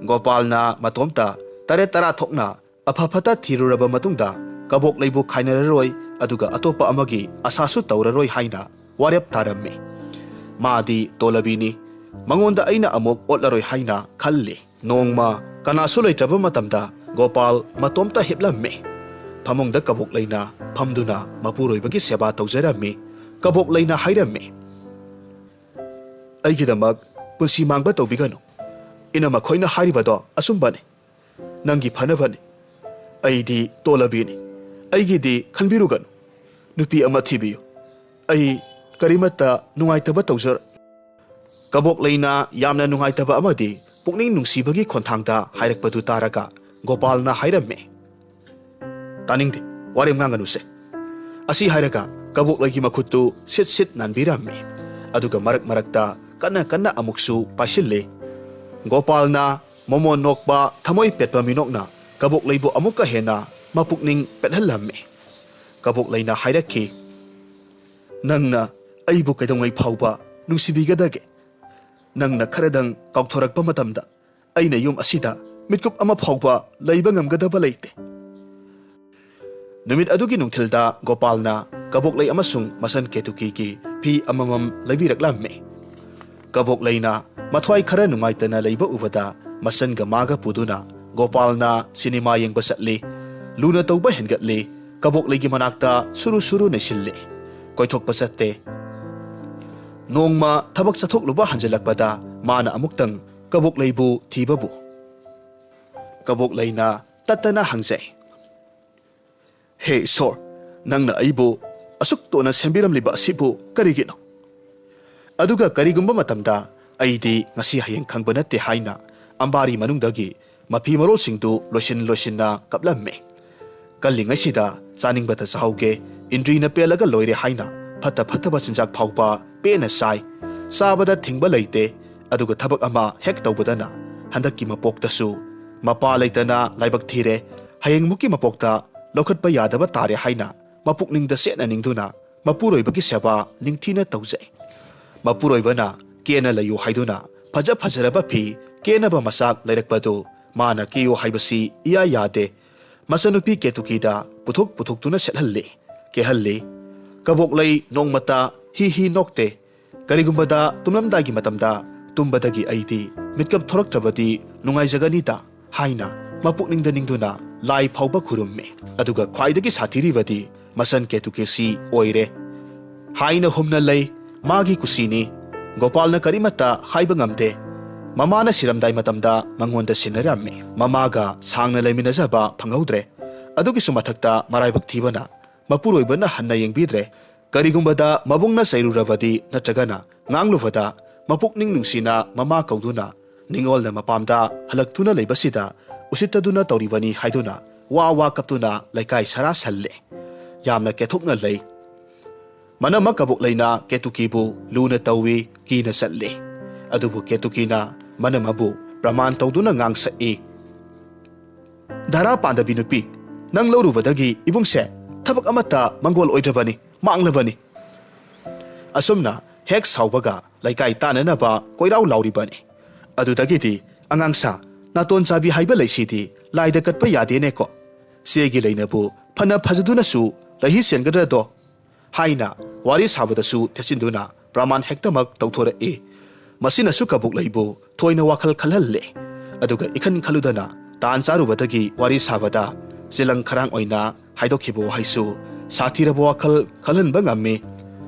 ꯒꯣꯄꯥꯜꯅ ꯃꯇꯣꯝꯇ ꯇꯔꯦꯠ ꯇꯔꯥ ꯊꯣꯛꯅ ꯑꯐ ꯐꯠꯇ ꯊꯤꯔꯨꯔꯕ ꯃꯇꯨꯡꯗ ꯀꯕꯣꯛꯂꯩꯕꯨ ꯈꯥꯏꯅꯔꯔꯣꯏ, ꯑꯗꯨꯒ ꯑꯇꯣꯞꯄ ꯑꯃꯒꯤ ꯑꯁꯥꯁꯨ ꯇꯧꯔꯔꯣꯏ ꯍꯥꯏꯅ ꯋꯥꯔꯦꯞ ꯇꯥꯔꯝꯃꯤ꯫ ꯃꯥꯗꯤ ꯇꯣꯂꯕꯤꯅꯤ, ꯃꯉꯣꯟꯗ ꯑꯩꯅ ꯑꯃꯨꯛ ꯑꯣꯠꯂꯔꯣꯏ ꯍꯥꯏꯅ ꯈꯜꯂꯤ꯫ ꯅꯣꯡꯃ ꯀꯅꯥꯁꯨ ꯂꯩꯇ꯭ꯔꯕ ꯃꯇꯝꯗ ꯒꯣꯄꯥꯜ ꯃꯇꯣꯝꯇ ꯍꯤꯞꯂꯝꯃꯤ꯫ ꯐꯃꯨꯡꯗ ꯀꯕꯣꯛꯂꯩꯅ ꯐꯝꯗꯨꯅ ꯃꯄꯨꯔꯣꯏꯕꯒꯤ ꯁꯦꯕꯥ ꯇꯧꯖꯔꯝꯃꯤ꯫ ꯀꯕꯣꯛꯂꯩꯅ ꯍꯥꯏꯔꯝꯃꯤ, "ꯑꯩꯒꯤꯗꯃꯛ ꯄꯨꯟꯁꯤ ꯃꯥꯡꯕ ꯇꯧꯕꯤꯒꯅꯨ꯫ ꯏꯅꯝꯃ ꯈꯣꯏꯅ ꯍꯥꯏꯔꯤꯕꯗꯣ ꯑꯆꯨꯝꯕꯅꯤ꯫ ꯅꯪꯒꯤ ꯐꯅꯕꯅꯤ꯫ ꯑꯩꯗꯤ ꯇꯣꯂꯕꯤꯅꯤ꯫ ꯑꯩꯒꯤꯗꯤ ꯈꯟꯕꯤꯔꯨꯒꯅꯨ꯫ ꯅꯨꯄꯤ ꯑꯃ ꯊꯤꯕꯤꯌꯨ꯫ ꯑꯩ ꯀꯔꯤꯃꯠꯇ ꯅꯨꯡꯉꯥꯏꯇꯕ ꯇꯧꯖꯔꯣꯏ꯫" ꯀꯕꯣꯛꯂꯩꯅ ꯌꯥꯝꯅ ꯅꯨꯡꯉꯥꯏꯇꯕ ꯑꯃꯗꯤ ꯄꯨꯛꯅꯤꯡ ꯅꯨꯡꯁꯤꯕꯒꯤ ꯈꯣꯟꯊꯥꯡꯗ ꯍꯥꯏꯔꯛꯄꯗꯨ ꯇꯥꯔꯒ ꯒꯣꯄꯥꯜꯅ ꯍꯥꯏꯔꯝꯃꯤ, "ꯇꯥꯅꯤꯡꯗꯦ, ꯋꯥꯔꯦꯝ ꯉꯥꯡꯒꯅꯨꯁꯦ꯫" ꯑꯁꯤ ꯍꯥꯏꯔꯒ ꯀꯕꯣꯛꯂꯩꯒꯤ ꯃꯈꯨꯠꯇꯨ ꯁꯤꯠ ꯁꯤꯠ ꯅꯥꯟꯕꯤꯔꯝꯃꯤ꯫ ꯑꯗꯨꯒ ꯃꯔꯛ ꯃꯔꯛꯇ ꯀꯟꯅ ꯀꯟꯅ ꯑꯃꯨꯛꯁꯨ ꯄꯥꯏꯁꯤꯜꯂꯤ꯫ ꯒꯣꯄꯥꯜꯅ ꯃꯣꯃꯣꯟ ꯅꯣꯛꯄ ꯊꯃꯣꯏ ꯄꯦꯠꯄ ꯃꯤꯅꯣꯛꯅ ꯀꯕꯣꯛꯂꯩꯕꯨ ꯑꯃꯨꯛꯀ ꯍꯦꯟꯅ ꯃꯄꯨꯛꯅꯤꯡ ꯄꯦꯠꯍꯜꯂꯝꯃꯤ꯫ ꯀꯕꯣꯛꯂꯩꯅ ꯍꯥꯏꯔꯛꯈꯤ, "ꯅꯪꯅ ꯑꯩꯕꯨ ꯀꯩꯗꯧꯉꯩ ꯐꯥꯎꯕ ꯅꯨꯡꯁꯤꯕꯤꯒꯗꯒꯦ? ꯅꯪꯅ ꯈꯔꯗꯪ ꯀꯥꯎꯊꯣꯔꯛꯄ ꯃꯇꯝꯗ ꯑꯩꯅ ꯌꯨꯝ ꯑꯁꯤꯗ ꯃꯤꯠꯀꯨꯞ ꯑꯃ ꯐꯥꯎꯕ ꯂꯩꯕ ꯉꯝꯒꯗꯕ ꯂꯩꯇꯦ꯫" ꯅꯨꯃꯤꯠ ꯑꯗꯨꯒꯤ ꯅꯨꯡꯊꯤꯜꯗ ꯒꯣꯄꯥꯜꯅ ꯀꯕꯣꯛꯂꯩ ꯑꯃꯁꯨꯡ ꯃꯆꯟ ꯀꯦꯇꯨꯀꯤꯒꯤ ꯐꯤ ꯑꯃꯃꯝ ꯂꯩꯕꯤꯔꯛꯂꯝꯃꯤ꯫ ꯀꯕꯣꯛꯂꯩꯅ ꯃꯊ꯭ꯋꯥꯏ ꯈꯔ ꯅꯨꯡꯉꯥꯏꯇꯅ ꯂꯩꯕ ꯎꯕꯗ ꯃꯆꯟꯒ ꯃꯥꯒ ꯄꯨꯗꯨꯅ ꯒꯣꯄꯥꯜꯅ ꯁꯤꯅꯦꯃꯥ ꯌꯦꯡꯕ ꯆꯠꯂꯤ꯫ ꯂꯨꯅ ꯇꯧꯕ ꯍꯦꯟꯒꯠꯂꯤ꯫ ꯀꯕꯣꯛꯂꯩꯒꯤ ꯃꯅꯥꯛꯇ ꯁꯨꯔꯨ ꯁꯨꯔꯨ ꯅꯩꯁꯤꯜꯂꯦ꯫ ꯀꯣꯏꯊꯣꯛꯄ ꯆꯠꯇꯦ꯫ ꯅꯣꯡꯃ ꯊꯕꯛ ꯆꯠꯊꯣꯛꯂꯨꯕ ꯍꯟꯖꯤꯜꯂꯛꯄꯗ ꯃꯥꯅ ꯑꯃꯨꯛꯇꯪ ꯀꯕꯣꯛꯂꯩꯕꯨ ꯊꯤꯕꯕꯨ ꯀꯕꯣꯛꯂꯩꯅ ꯇꯠꯇꯅ ꯍꯪꯖꯩ, "ꯍꯦ ꯏꯁꯣꯔ, ꯅꯪꯅ ꯑꯩꯕꯨ ꯑꯁꯨꯛ ꯇꯣꯟꯅ ꯁꯦꯝꯕꯤꯔꯝꯂꯤꯕ ꯑꯁꯤꯕꯨ ꯀꯔꯤꯒꯤꯅꯣ? ꯑꯗꯨꯒ ꯀꯔꯤꯒꯨꯝꯕ ꯃꯇꯝꯗ ꯑꯩꯗꯤ ꯉꯁꯤ ꯍꯌꯦꯡ ꯈꯪꯕ ꯅꯠꯇꯦ" ꯍꯥꯏꯅ ꯑꯝꯕꯥꯔꯤ ꯃꯅꯨꯡꯗꯒꯤ ꯃꯐꯤ ꯃꯔꯣꯜꯁꯤꯡꯗꯨ ꯂꯣꯏꯁꯤꯟ ꯂꯣꯏꯁꯤꯟꯅ ꯀꯞꯂꯝꯃꯤ꯫ ꯀꯜꯂꯤꯉꯩꯁꯤꯗ ꯆꯥꯅꯤꯡꯕꯇ ꯆꯥꯍꯧꯒꯦ, ꯏꯟꯗ꯭ꯔꯤꯅ ꯄꯦꯜꯂꯒ ꯂꯣꯏꯔꯦ ꯍꯥꯏꯅ ꯐꯠꯇ ꯐꯠꯇꯕ ꯆꯤꯟꯖꯥꯛ ꯐꯥꯎꯕ ꯄꯦꯟꯅ ꯆꯥꯏ꯫ ꯆꯥꯕꯗ ꯊꯤꯡꯕ ꯂꯩꯇꯦ꯫ ꯑꯗꯨꯒ ꯊꯕꯛ ꯑꯃ ꯍꯦꯛ ꯇꯧꯕꯗꯅ ꯍꯟꯗꯛꯀꯤ ꯃꯄꯣꯛꯇꯁꯨ ꯃꯄꯥ ꯂꯩꯇꯅ ꯂꯥꯏꯕꯛ ꯊꯤꯔꯦ, ꯍꯌꯦꯡꯃꯨꯛꯀꯤ ꯃꯄꯣꯛꯇ ꯂꯧꯈꯠꯄ ꯌꯥꯗꯕ ꯇꯥꯔꯦ ꯍꯥꯏꯅ ꯃꯄꯨꯛꯅꯤꯡꯗ ꯆꯦꯠꯅ ꯅꯤꯡꯗꯨꯅ ꯃꯄꯨꯔꯣꯏꯕꯒꯤ ꯁꯦꯕꯥ ꯅꯤꯡꯊꯤꯅ ꯇꯧꯖꯩ꯫ ꯃꯄꯨꯔꯣꯏꯕꯅ ꯀꯦꯅ ꯂꯩꯌꯨ ꯍꯥꯏꯗꯨꯅ ꯐꯖ ꯐꯖꯔꯕ ꯐꯤ, ꯀꯦꯅꯕ ꯃꯆꯥꯛ ꯂꯩꯔꯛꯄꯗꯨ ꯃꯥꯅ ꯀꯦꯌꯨ ꯍꯥꯏꯕꯁꯤ ꯏꯌꯥ ꯌꯥꯗꯦ꯫ ꯃꯆꯟꯅꯨꯄꯤ ꯀꯦꯇꯨꯀꯤꯗ ꯄꯨꯊꯣꯛ ꯄꯨꯊꯣꯛꯇꯨꯅ ꯁꯦꯠꯍꯜꯂꯤ, ꯀꯦꯍꯜꯂꯤ꯫ ꯀꯕꯣꯛꯂꯩ ꯅꯣꯡꯃꯇ ꯍꯤ ꯍꯤ ꯅꯣꯛꯇꯦ꯫ ꯀꯔꯤꯒꯨꯝꯕꯗ ꯇꯨꯝꯂꯝꯗꯥꯏꯒꯤ ꯃꯇꯝꯗ ꯇꯨꯝꯕꯗꯒꯤ ꯑꯩꯗꯤ ꯃꯤꯠꯀꯞ ꯊꯣꯔꯛꯇ꯭ꯔꯕꯗꯤ ꯅꯨꯡꯉꯥꯏꯖꯒꯅꯤꯗ ꯍꯥꯏꯅ ꯃꯄꯨꯛꯅꯤꯡꯗ ꯅꯤꯡꯗꯨꯅ ꯂꯥꯏ ꯐꯥꯎꯕ ꯈꯨꯔꯨꯝꯃꯤ꯫ ꯑꯗꯨꯒ ꯈ꯭ꯋꯥꯏꯗꯒꯤ ꯁꯥꯊꯤꯔꯤꯕꯗꯤ ꯃꯆꯟ ꯀꯦꯇꯨꯀꯤꯁꯤ ꯑꯣꯏꯔꯦ꯫ ꯍꯥꯏꯅ ꯍꯨꯝꯅ ꯂꯩ, ꯃꯥꯒꯤ ꯀꯨꯁꯤꯅꯤ꯫ ꯒꯣꯄꯥꯜꯅ ꯀꯔꯤꯃꯠꯇ ꯍꯥꯏꯕ ꯉꯝꯗꯦ꯫ ꯃꯃꯥꯅ ꯁꯤꯔꯝꯗꯥꯏ ꯃꯇꯝꯗ ꯃꯉꯣꯟꯗ ꯁꯤꯟꯅꯔꯝꯃꯤ꯫ ꯃꯃꯥꯒ ꯁꯥꯡꯅ ꯂꯩꯃꯤꯟꯅꯖꯕ ꯐꯪꯍꯧꯗ꯭ꯔꯦ꯫ ꯑꯗꯨꯒꯤꯁꯨ ꯃꯊꯛꯇ ꯃꯔꯥꯏꯕꯛ ꯊꯤꯕꯅ ꯃꯄꯨꯔꯣꯏꯕꯅ ꯍꯟꯅ ꯌꯦꯡꯕꯤꯗ꯭ꯔꯦ꯫ ꯀꯔꯤꯒꯨꯝꯕꯗ ꯃꯕꯨꯡꯅ ꯆꯩꯔꯨꯔꯕꯗꯤ ꯅꯠꯇ꯭ꯔꯒꯅ ꯉꯥꯡꯂꯨꯕꯗ ꯃꯄꯨꯛꯅꯤꯡ ꯅꯨꯡꯁꯤꯅ ꯃꯃꯥ ꯀꯧꯗꯨꯅ ꯅꯤꯡꯉꯣꯜꯅ ꯃꯄꯥꯝꯗ ꯍꯜꯂꯛꯇꯨꯅ ꯂꯩꯕꯁꯤꯗ ꯎꯁꯤꯠꯇꯗꯨꯅ ꯇꯧꯔꯤꯕꯅꯤ ꯍꯥꯏꯗꯨꯅ ꯋꯥ ꯋꯥ ꯀꯞꯇꯨꯅ ꯂꯩꯀꯥꯏ ꯁꯔꯥ ꯁꯜꯂꯦ꯫ ꯌꯥꯝꯅ ꯀꯦꯊꯣꯛꯅ ꯂꯩ꯫ ꯃꯅꯃ ꯀꯕꯣꯛꯂꯩꯅ ꯀꯦꯇꯨꯀꯤꯕꯨ ꯂꯨꯅ ꯇꯧꯏ, ꯀꯤꯅ ꯆꯠꯂꯤ꯫ ꯑꯗꯨꯕꯨ ꯀꯦꯇꯨꯀꯤꯅ ꯃꯅꯃꯕꯨ ꯄ꯭ꯔꯃꯥꯟ ꯇꯧꯗꯨꯅ ꯉꯥꯡꯁꯛꯏ꯫ "ꯙꯔꯥ ꯄꯥꯟꯗꯕꯤ ꯅꯨꯄꯤ, ꯅꯪ ꯂꯧꯔꯨꯕꯗꯒꯤ ꯏꯕꯨꯡꯁꯦ ꯊꯕꯛ ꯑꯃꯠꯇ ꯃꯪꯒꯣꯜ ꯑꯣꯏꯗ꯭ꯔꯕꯅꯤ, ꯃꯥꯡꯂꯕꯅꯤ꯫" ꯑꯁꯨꯝꯅ ꯍꯦꯛ ꯁꯥꯎꯕꯒ ꯂꯩꯀꯥꯏ ꯇꯥꯟꯅꯅꯕ ꯀꯣꯏꯔꯥꯎ ꯂꯥꯎꯔꯤꯕꯅꯤ꯫ ꯑꯗꯨꯗꯒꯤꯗꯤ, "ꯑꯉꯥꯡꯁꯥ, ꯅꯥꯇꯣꯟ ꯆꯥꯕꯤ ꯍꯥꯏꯕ ꯂꯩꯁꯤꯗꯤ ꯂꯥꯏꯗ ꯀꯠꯄ ꯌꯥꯗꯦꯅꯦꯀꯣ꯫ ꯆꯦꯒꯤ ꯂꯩꯅꯕꯨ ꯐꯅ ꯐꯖꯗꯨꯅꯁꯨ ꯂꯩꯍꯤ ꯆꯦꯟꯒꯗ꯭ꯔꯗꯣ?" ꯍꯥꯏꯅ ꯋꯥꯔꯤ ꯁꯥꯕꯗꯁꯨ ꯊꯦꯠꯆꯤꯟꯗꯨꯅ ꯄ꯭ꯔꯃꯥꯟ ꯍꯦꯛꯇꯃꯛ ꯇꯧꯊꯣꯔꯛꯏ꯫ ꯃꯁꯤꯅꯁꯨ ꯀꯕꯣꯛꯂꯩꯕꯨ ꯊꯣꯏꯅ ꯋꯥꯈꯜ ꯈꯜꯍꯜꯂꯦ꯫ ꯑꯗꯨꯒ ꯏꯈꯟ ꯈꯜꯂꯨꯗꯅ ꯇꯥꯟ ꯆꯥꯔꯨꯕꯗꯒꯤ ꯋꯥꯔꯤ ꯁꯥꯕꯗ ꯆꯦꯂꯪ ꯈꯔꯥꯡ ꯑꯣꯏꯅ ꯍꯥꯏꯗꯣꯛꯈꯤꯕ ꯋꯥꯍꯩꯁꯨ ꯁꯥꯊꯤꯔꯕ ꯋꯥꯈꯜ ꯈꯜꯍꯟꯕ ꯉꯝꯃꯤ꯫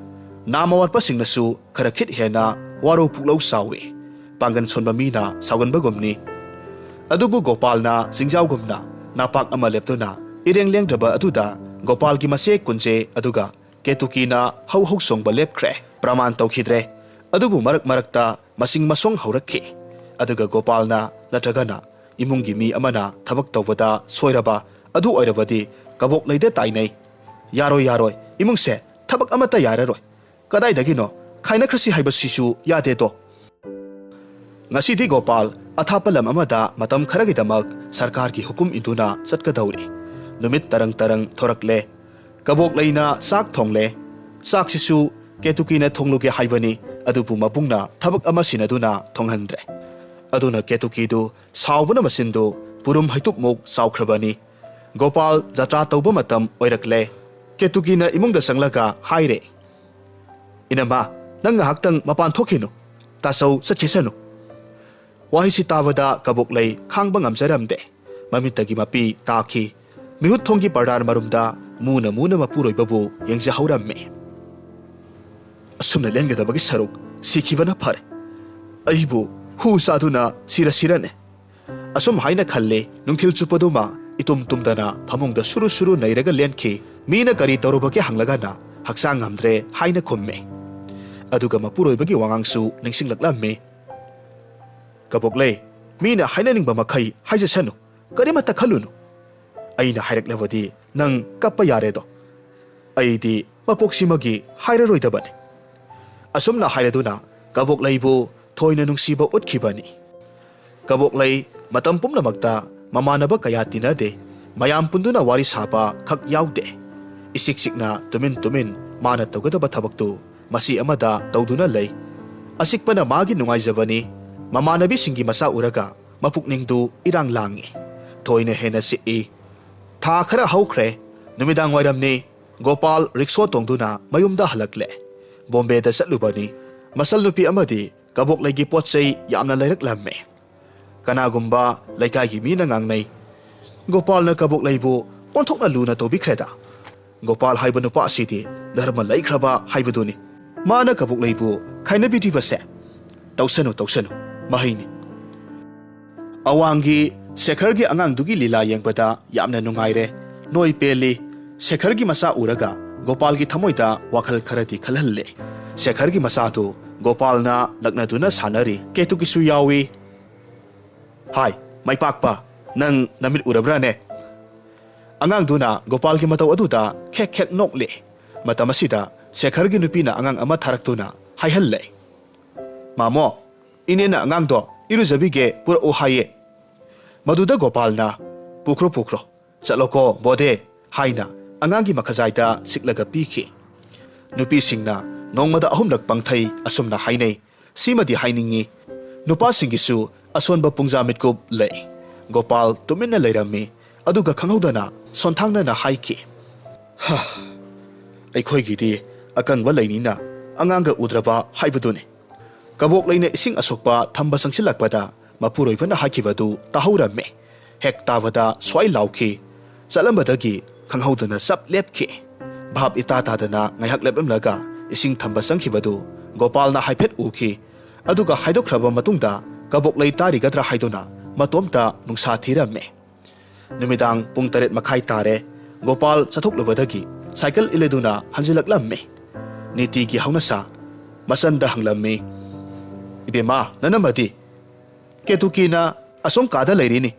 ꯅꯥꯝ ꯑꯋꯥꯠꯄꯁꯤꯡꯅꯁꯨ ꯈꯔ ꯈꯤꯠ ꯍꯦꯟꯅ ꯋꯥꯔꯧ ꯄꯨꯛꯂꯧ ꯆꯥꯎꯏ꯫ ꯄꯥꯡꯒꯜ ꯁꯣꯟꯕ ꯃꯤꯅ ꯁꯥꯎꯒꯟꯕꯒꯨꯝꯅꯤ꯫ ꯑꯗꯨꯕꯨ ꯒꯣꯄꯥꯜꯅ ꯆꯤꯡꯖꯥꯎꯒꯨꯝꯅ ꯅꯄꯥꯛ ꯑꯃ ꯂꯦꯞꯇꯨꯅ ꯏꯔꯦꯡ ꯂꯦꯡꯗ꯭ꯔꯕ ꯑꯗꯨꯗ ꯒꯣꯄꯥꯜꯒꯤ ꯃꯆꯦ ꯀꯨꯟꯖꯦ ꯑꯗꯨꯒ ꯀꯦꯇꯨꯀꯤꯅ ꯍꯧ ꯍꯧ ꯆꯣꯡꯕ ꯂꯦꯞꯈ꯭ꯔꯦ꯫ ꯄ꯭ꯔꯃꯥꯟ ꯇꯧꯈꯤꯗ꯭ꯔꯦ꯫ ꯑꯗꯨꯕꯨ ꯃꯔꯛ ꯃꯔꯛꯇ ꯃꯁꯤꯡ ꯃꯁꯣꯡ ꯍꯧꯔꯛꯈꯤ꯫ ꯑꯗꯨꯒ ꯒꯣꯄꯥꯜꯅ ꯅꯠꯇ꯭ꯔꯒꯅ ꯏꯃꯨꯡꯒꯤ ꯃꯤ ꯑꯃꯅ ꯊꯕꯛ ꯇꯧꯕꯗ ꯁꯣꯏꯔꯕ ꯑꯗꯨ ꯑꯣꯏꯔꯕꯗꯤ ꯀꯕꯣꯛ ꯂꯩꯗ ꯇꯥꯏꯅꯩ꯫ "ꯌꯥꯔꯣꯏ, ꯌꯥꯔꯣꯏ, ꯏꯃꯨꯡꯁꯦ ꯊꯕꯛ ꯑꯃꯠꯇ ꯌꯥꯔꯔꯣꯏ꯫ ꯀꯗꯥꯏꯗꯒꯤꯅꯣ? ꯈꯥꯏꯅꯈ꯭ꯔꯁꯤ ꯍꯥꯏꯕꯁꯤꯁꯨ ꯌꯥꯗꯦꯗꯣ"꯫ ꯉꯁꯤꯗꯤ ꯒꯣꯄꯥꯜ ꯑꯊꯥꯞꯄ ꯂꯝ ꯑꯃꯗ ꯃꯇꯝ ꯈꯔꯒꯤꯗꯃꯛ ꯁꯔꯀꯥꯔꯒꯤ ꯍꯨꯀꯨꯝ ꯏꯟꯗꯨꯅ ꯆꯠꯀꯗꯧꯔꯤ꯫ ꯅꯨꯃꯤꯠ ꯇꯔꯪ ꯇꯔꯪ ꯊꯣꯔꯛꯂꯦ꯫ ꯀꯕꯣꯛ ꯂꯩꯅ ꯆꯥꯛ ꯊꯣꯡꯂꯦ꯫ ꯆꯥꯛꯁꯤꯁꯨ ꯀꯦꯇꯨꯀꯤꯅ ꯊꯣꯡꯂꯨꯒꯦ ꯍꯥꯏꯕꯅꯤ, ꯑꯗꯨꯕꯨ ꯃꯕꯨꯡꯅ ꯊꯕꯛ ꯑꯃ ꯁꯤꯟꯅꯗꯨꯅ ꯊꯣꯡꯍꯟꯗ꯭ꯔꯦ꯫ ꯑꯗꯨꯅ ꯀꯦꯇꯨꯀꯤꯗꯨ ꯁꯥꯎꯕꯅ ꯃꯆꯤꯟꯗꯨ ꯄꯨꯔꯨꯝ ꯍꯩꯇꯨꯞꯃꯨꯛ ꯆꯥꯎꯈ꯭ꯔꯕꯅꯤ꯫ ꯒꯣꯄꯥꯜ ꯖꯇ꯭ꯔꯥ ꯇꯧꯕ ꯃꯇꯝ ꯑꯣꯏꯔꯛꯂꯦ꯫ ꯀꯦꯇꯨꯀꯤꯅ ꯏꯃꯨꯡꯗ ꯆꯪꯂꯒ ꯍꯥꯏꯔꯦ, "ꯏꯅꯝꯃ, ꯅꯪ ꯉꯥꯏꯍꯥꯛꯇꯪ ꯃꯄꯥꯟ ꯊꯣꯛꯈꯤꯅꯨ꯫ ꯇꯥꯆꯧ ꯆꯠꯈꯤꯁꯅꯨ"꯫ ꯋꯥꯍꯩꯁꯤ ꯇꯥꯕꯗ ꯀꯕꯣꯛꯂꯩ ꯈꯥꯡꯕ ꯉꯝꯖꯔꯝꯗꯦ꯫ ꯃꯃꯤꯠꯇꯒꯤ ꯃꯄꯤ ꯇꯥꯈꯤ꯫ ꯃꯤꯍꯨꯠ ꯊꯣꯡꯒꯤ ꯄꯔꯗꯥꯔ ꯃꯔꯨꯝꯗ ꯃꯨꯅ ꯃꯨꯅ ꯃꯄꯨꯔꯣꯏꯕꯕꯨ ꯌꯦꯡꯖꯍꯧꯔꯝꯃꯤ꯫ "ꯑꯁꯨꯝꯅ ꯂꯦꯟꯒꯗꯕꯒꯤ ꯁꯔꯨꯛ ꯁꯤꯈꯤꯕꯅ ꯐꯔꯦ꯫ ꯑꯩꯕꯨ ꯍꯨ ꯆꯥꯗꯨꯅ ꯁꯤꯔ ꯁꯤꯔꯅꯦ"꯫ ꯑꯁꯨꯝ ꯍꯥꯏꯅ ꯈꯜꯂꯦ꯫ ꯅꯨꯡꯊꯤꯜ ꯆꯨꯞꯄꯗꯨꯃ ꯏꯇꯨꯝ ꯇꯨꯝꯗꯅ ꯐꯃꯨꯡꯗ ꯁꯨꯔꯨ ꯁꯨꯔꯨ ꯅꯩꯔꯒ ꯂꯦꯟꯈꯤ꯫ ꯃꯤꯅ ꯀꯔꯤ ꯇꯧꯔꯨꯕꯒꯦ ꯍꯪꯂꯒꯅ ꯍꯛꯆꯥꯡ ꯉꯝꯗ꯭ꯔꯦ ꯍꯥꯏꯅ ꯈꯨꯝꯃꯦ꯫ ꯑꯗꯨꯒ ꯃꯄꯨꯔꯣꯏꯕꯒꯤ ꯋꯥꯉꯥꯡꯁꯨ ꯅꯤꯡꯁꯤꯡꯂꯛꯂꯝꯃꯤ꯫ "ꯀꯕꯣꯛꯂꯩ, ꯃꯤꯅ ꯍꯥꯏꯅꯅꯤꯡꯕ ꯃꯈꯩ ꯍꯥꯏꯖꯁꯅꯨ, ꯀꯔꯤꯃꯠꯇ ꯈꯜꯂꯨꯅꯨ꯫ ꯑꯩꯅ ꯍꯥꯏꯔꯛꯂꯕꯗꯤ ꯅꯪ ꯀꯞꯄ ꯌꯥꯔꯦꯗꯣ꯫ ꯑꯩꯗꯤ ꯃꯄꯣꯛꯁꯤꯃꯒꯤ ꯍꯥꯏꯔꯔꯣꯏꯗꯕꯅꯤ"꯫ ꯑꯁꯨꯝꯅ ꯍꯥꯏꯔꯗꯨꯅ ꯀꯕꯣꯛꯂꯩꯕꯨ ꯊꯣꯏꯅ ꯅꯨꯡꯁꯤꯕ ꯎꯠꯈꯤꯕꯅꯤ꯫ ꯀꯕꯣꯛꯂꯩ ꯃꯇꯝ ꯄꯨꯝꯅꯃꯛꯇ ꯃꯃꯥꯟꯅꯕ ꯀꯌꯥ ꯇꯤꯟꯅꯗꯦ꯫ ꯃꯌꯥꯝ ꯄꯨꯟꯗꯨꯅ ꯋꯥꯔꯤ ꯁꯥꯕ ꯈꯛ ꯌꯥꯎꯗꯦ꯫ ꯏꯆꯤꯛ ꯆꯤꯛꯅ ꯇꯨꯃꯤꯟ ꯇꯨꯃꯤꯟ ꯃꯥꯅ ꯇꯧꯒꯗꯕ ꯊꯕꯛꯇꯨ ꯃꯆꯤ ꯑꯃꯗ ꯇꯧꯗꯨꯅ ꯂꯩ꯫ ꯑꯆꯤꯛꯄꯅ ꯃꯥꯒꯤ ꯅꯨꯡꯉꯥꯏꯖꯕꯅꯤ꯫ ꯃꯃꯥꯟꯅꯕꯤꯁꯤꯡꯒꯤ ꯃꯆꯥ ꯎꯔꯒ ꯃꯄꯨꯛꯅꯤꯡꯗꯨ ꯏꯔꯥꯡ ꯂꯥꯡꯏ꯫ ꯊꯣꯏꯅ ꯍꯦꯟꯅ ꯆꯤꯛꯏ꯫ ꯊꯥ ꯈꯔ ꯍꯧꯈ꯭ꯔꯦ꯫ ꯅꯨꯃꯤꯗꯥꯡ ꯋꯥꯏꯔꯝꯅꯤ꯫ ꯒꯣꯄꯥꯜ ꯔꯤꯛꯁꯣ ꯇꯣꯡꯗꯨꯅ ꯃꯌꯨꯝꯗ ꯍꯜꯂꯛꯂꯦ꯫ ꯕꯣꯝꯕꯦꯗ ꯆꯠꯂꯨꯕꯅꯤ꯫ ꯃꯆꯜ ꯅꯨꯄꯤ ꯑꯃꯗꯤ ꯀꯕꯣꯛꯂꯩꯒꯤ ꯄꯣꯠ ꯆꯩ ꯌꯥꯝꯅ ꯂꯩꯔꯛꯂꯝꯃꯦ꯫ ꯀꯅꯥꯒꯨꯝꯕ ꯂꯩꯀꯥꯏꯒꯤ ꯃꯤꯅ ꯉꯥꯡꯅꯩ, "ꯒꯣꯄꯥꯜꯅ ꯀꯕꯣꯛꯂꯩꯕꯨ ꯑꯣꯟꯊꯣꯛꯅ ꯂꯨꯅ ꯇꯧꯕꯤꯈ꯭ꯔꯦꯗ꯫ ꯒꯣꯄꯥꯜ ꯍꯥꯏꯕ ꯅꯨꯄꯥ ꯑꯁꯤꯗꯤ ꯙꯔꯃ ꯂꯩꯈ꯭ꯔꯕ ꯍꯥꯏꯕꯗꯨꯅꯤ꯫ ꯃꯥꯅ ꯀꯕꯣꯛꯂꯩꯕꯨ ꯈꯥꯏꯅꯕꯤꯗ꯭ꯔꯤꯕꯁꯦ꯫ ꯇꯧꯁꯅꯨ, ꯇꯧꯁꯅꯨ, ꯃꯍꯩꯅꯤ꯫ ꯑꯋꯥꯡꯒꯤ ꯁꯦꯈꯔꯒꯤ ꯑꯉꯥꯡꯗꯨꯒꯤ ꯂꯤꯂꯥ ꯌꯦꯡꯕꯗ ꯌꯥꯝꯅ ꯅꯨꯡꯉꯥꯏꯔꯦ꯫ ꯅꯣꯏ ꯄꯦꯜꯂꯤ꯫ ꯁꯦꯈꯔꯒꯤ ꯃꯆꯥ ꯎꯔꯒ ꯒꯣꯄꯥꯜꯒꯤ ꯊꯃꯣꯏꯗ ꯋꯥꯈꯜ ꯈꯔꯗꯤ ꯈꯜꯍꯜꯂꯦ꯫ ꯁꯦꯈꯔꯒꯤ ꯃꯆꯥꯗꯨ ꯒꯣꯄꯥꯜꯅ ꯂꯛꯅꯗꯨꯅ ꯁꯥꯟꯅꯔꯤ꯫ ꯀꯦꯇꯨꯀꯤꯁꯨ ꯌꯥꯎꯏ꯫ "ꯍꯥꯏ, ꯃꯥꯏꯄꯥꯛꯄ, ꯅꯪ ꯅꯃꯤꯠ ꯎꯔꯕ꯭ꯔꯥꯅꯦ?" ꯑꯉꯥꯡꯗꯨꯅ ꯒꯣꯄꯥꯜꯒꯤ ꯃꯇꯧ ꯑꯗꯨꯗ ꯈꯦꯛ ꯈꯦꯛ ꯅꯣꯛꯂꯦ꯫ ꯃꯇꯝ ꯑꯁꯤꯗ ꯁꯦꯈꯔꯒꯤ ꯅꯨꯄꯤꯅ ꯑꯉꯥꯡ ꯑꯃ ꯊꯥꯔꯛꯇꯨꯅ ꯍꯥꯏꯍꯜꯂꯦ, "ꯃꯥꯃꯣ, ꯏꯅꯦꯅ ꯑꯉꯥꯡꯗꯣ ꯏꯔꯨꯖꯕꯤꯒꯦ ꯄꯨꯔꯛꯎ ꯍꯥꯏꯌꯦ"꯫ ꯃꯗꯨꯗ ꯒꯣꯄꯥꯜꯅ, "ꯄꯨꯈ꯭ꯔꯣ, ꯄꯨꯈ꯭ꯔꯣ, ꯆꯠꯂꯣꯀꯣ ꯕꯣꯗꯦ" ꯍꯥꯏꯅ ꯑꯉꯥꯡꯒꯤ ꯃꯈꯖꯥꯏꯗ ꯁꯤꯛꯂꯒ ꯄꯤꯈꯤ꯫ ꯅꯨꯄꯤꯁꯤꯡꯅ ꯅꯣꯡꯃꯗ ꯑꯍꯨꯝꯂꯛ ꯄꯪꯊꯩ ꯑꯁꯨꯝꯅ ꯍꯥꯏꯅꯩ꯫ ꯁꯤꯃꯗꯤ ꯍꯥꯏꯅꯤꯡꯉꯤ, ꯅꯨꯄꯥꯁꯤꯡꯒꯤꯁꯨ ꯑꯁꯣꯟꯕ ꯄꯨꯡꯖꯥ ꯃꯤꯠꯀꯨꯞ ꯂꯩ꯫ ꯒꯣꯄꯥꯜ ꯇꯨꯃꯤꯟꯅ ꯂꯩꯔꯝꯃꯤ, ꯑꯗꯨꯒ ꯈꯪꯍꯧꯗꯅ ꯁꯣꯟꯊꯥꯡꯅꯅ ꯍꯥꯏꯈꯤ, "ꯍꯥ, ꯑꯩꯈꯣꯏꯒꯤꯗꯤ ꯑꯀꯪꯕ ꯂꯩꯅꯤꯅ ꯑꯉꯥꯡꯒ ꯎꯗ꯭ꯔꯕ ꯍꯥꯏꯕꯗꯨꯅꯤ"꯫ ꯀꯕꯣꯛꯂꯩꯅ ꯏꯁꯤꯡ ꯑꯁꯣꯛꯄ ꯊꯝꯕ ꯆꯪꯁꯤꯜꯂꯛꯄꯗ ꯃꯄꯨꯔꯣꯏꯕꯅ ꯍꯥꯏꯈꯤꯕꯗꯨ ꯇꯥꯍꯧꯔꯝꯃꯤ꯫ ꯍꯦꯛ ꯇꯥꯕꯗ ꯁ꯭ꯋꯥꯏ ꯂꯥꯎꯈꯤ꯫ ꯆꯠꯂꯝꯕꯗꯒꯤ ꯈꯪꯍꯧꯗꯅ ꯆꯞ ꯂꯦꯞꯈꯤ꯫ ꯚꯥꯞ ꯏꯇꯥ ꯇꯥꯗꯅ ꯉꯥꯏꯍꯥꯛ ꯂꯦꯞꯂꯝꯂꯒ ꯏꯁꯤꯡ ꯊꯝꯕ ꯆꯪꯈꯤꯕꯗꯨ ꯒꯣꯄꯥꯜꯅ ꯍꯥꯏꯐꯦꯠ ꯎꯈꯤ꯫ ꯑꯗꯨꯒ ꯍꯥꯏꯗꯣꯛꯈ꯭ꯔꯕ ꯃꯇꯨꯡꯗ ꯀꯕꯣꯛꯂꯩ ꯇꯥꯔꯤꯒꯗ꯭ꯔꯥ ꯍꯥꯏꯗꯨꯅ ꯃꯇꯣꯝꯇ ꯅꯨꯡꯁꯥ ꯊꯤꯔꯝꯃꯤ꯫ ꯅꯨꯃꯤꯗꯥꯡ ꯄꯨꯡ ꯇꯔꯦꯠ ꯃꯈꯥꯏ ꯇꯥꯔꯦ꯫ ꯒꯣꯄꯥꯜ ꯆꯠꯊꯣꯛꯂꯨꯕꯗꯒꯤ ꯁꯥꯏꯀꯜ ꯏꯜꯂꯗꯨꯅ ꯍꯟꯖꯤꯜꯂꯛꯂꯝꯃꯤ꯫ ꯅꯤꯇꯤꯒꯤ ꯍꯧꯅꯁꯥ ꯃꯆꯟꯗ ꯍꯪꯂꯝꯃꯤ, "ꯏꯕꯦꯝꯃ, ꯅꯅꯝꯃꯗꯤ?" "ꯀꯦꯇꯨꯀꯤꯅ ꯑꯁꯣꯝ ꯀꯥꯗ ꯂꯩꯔꯤꯅꯤ"꯫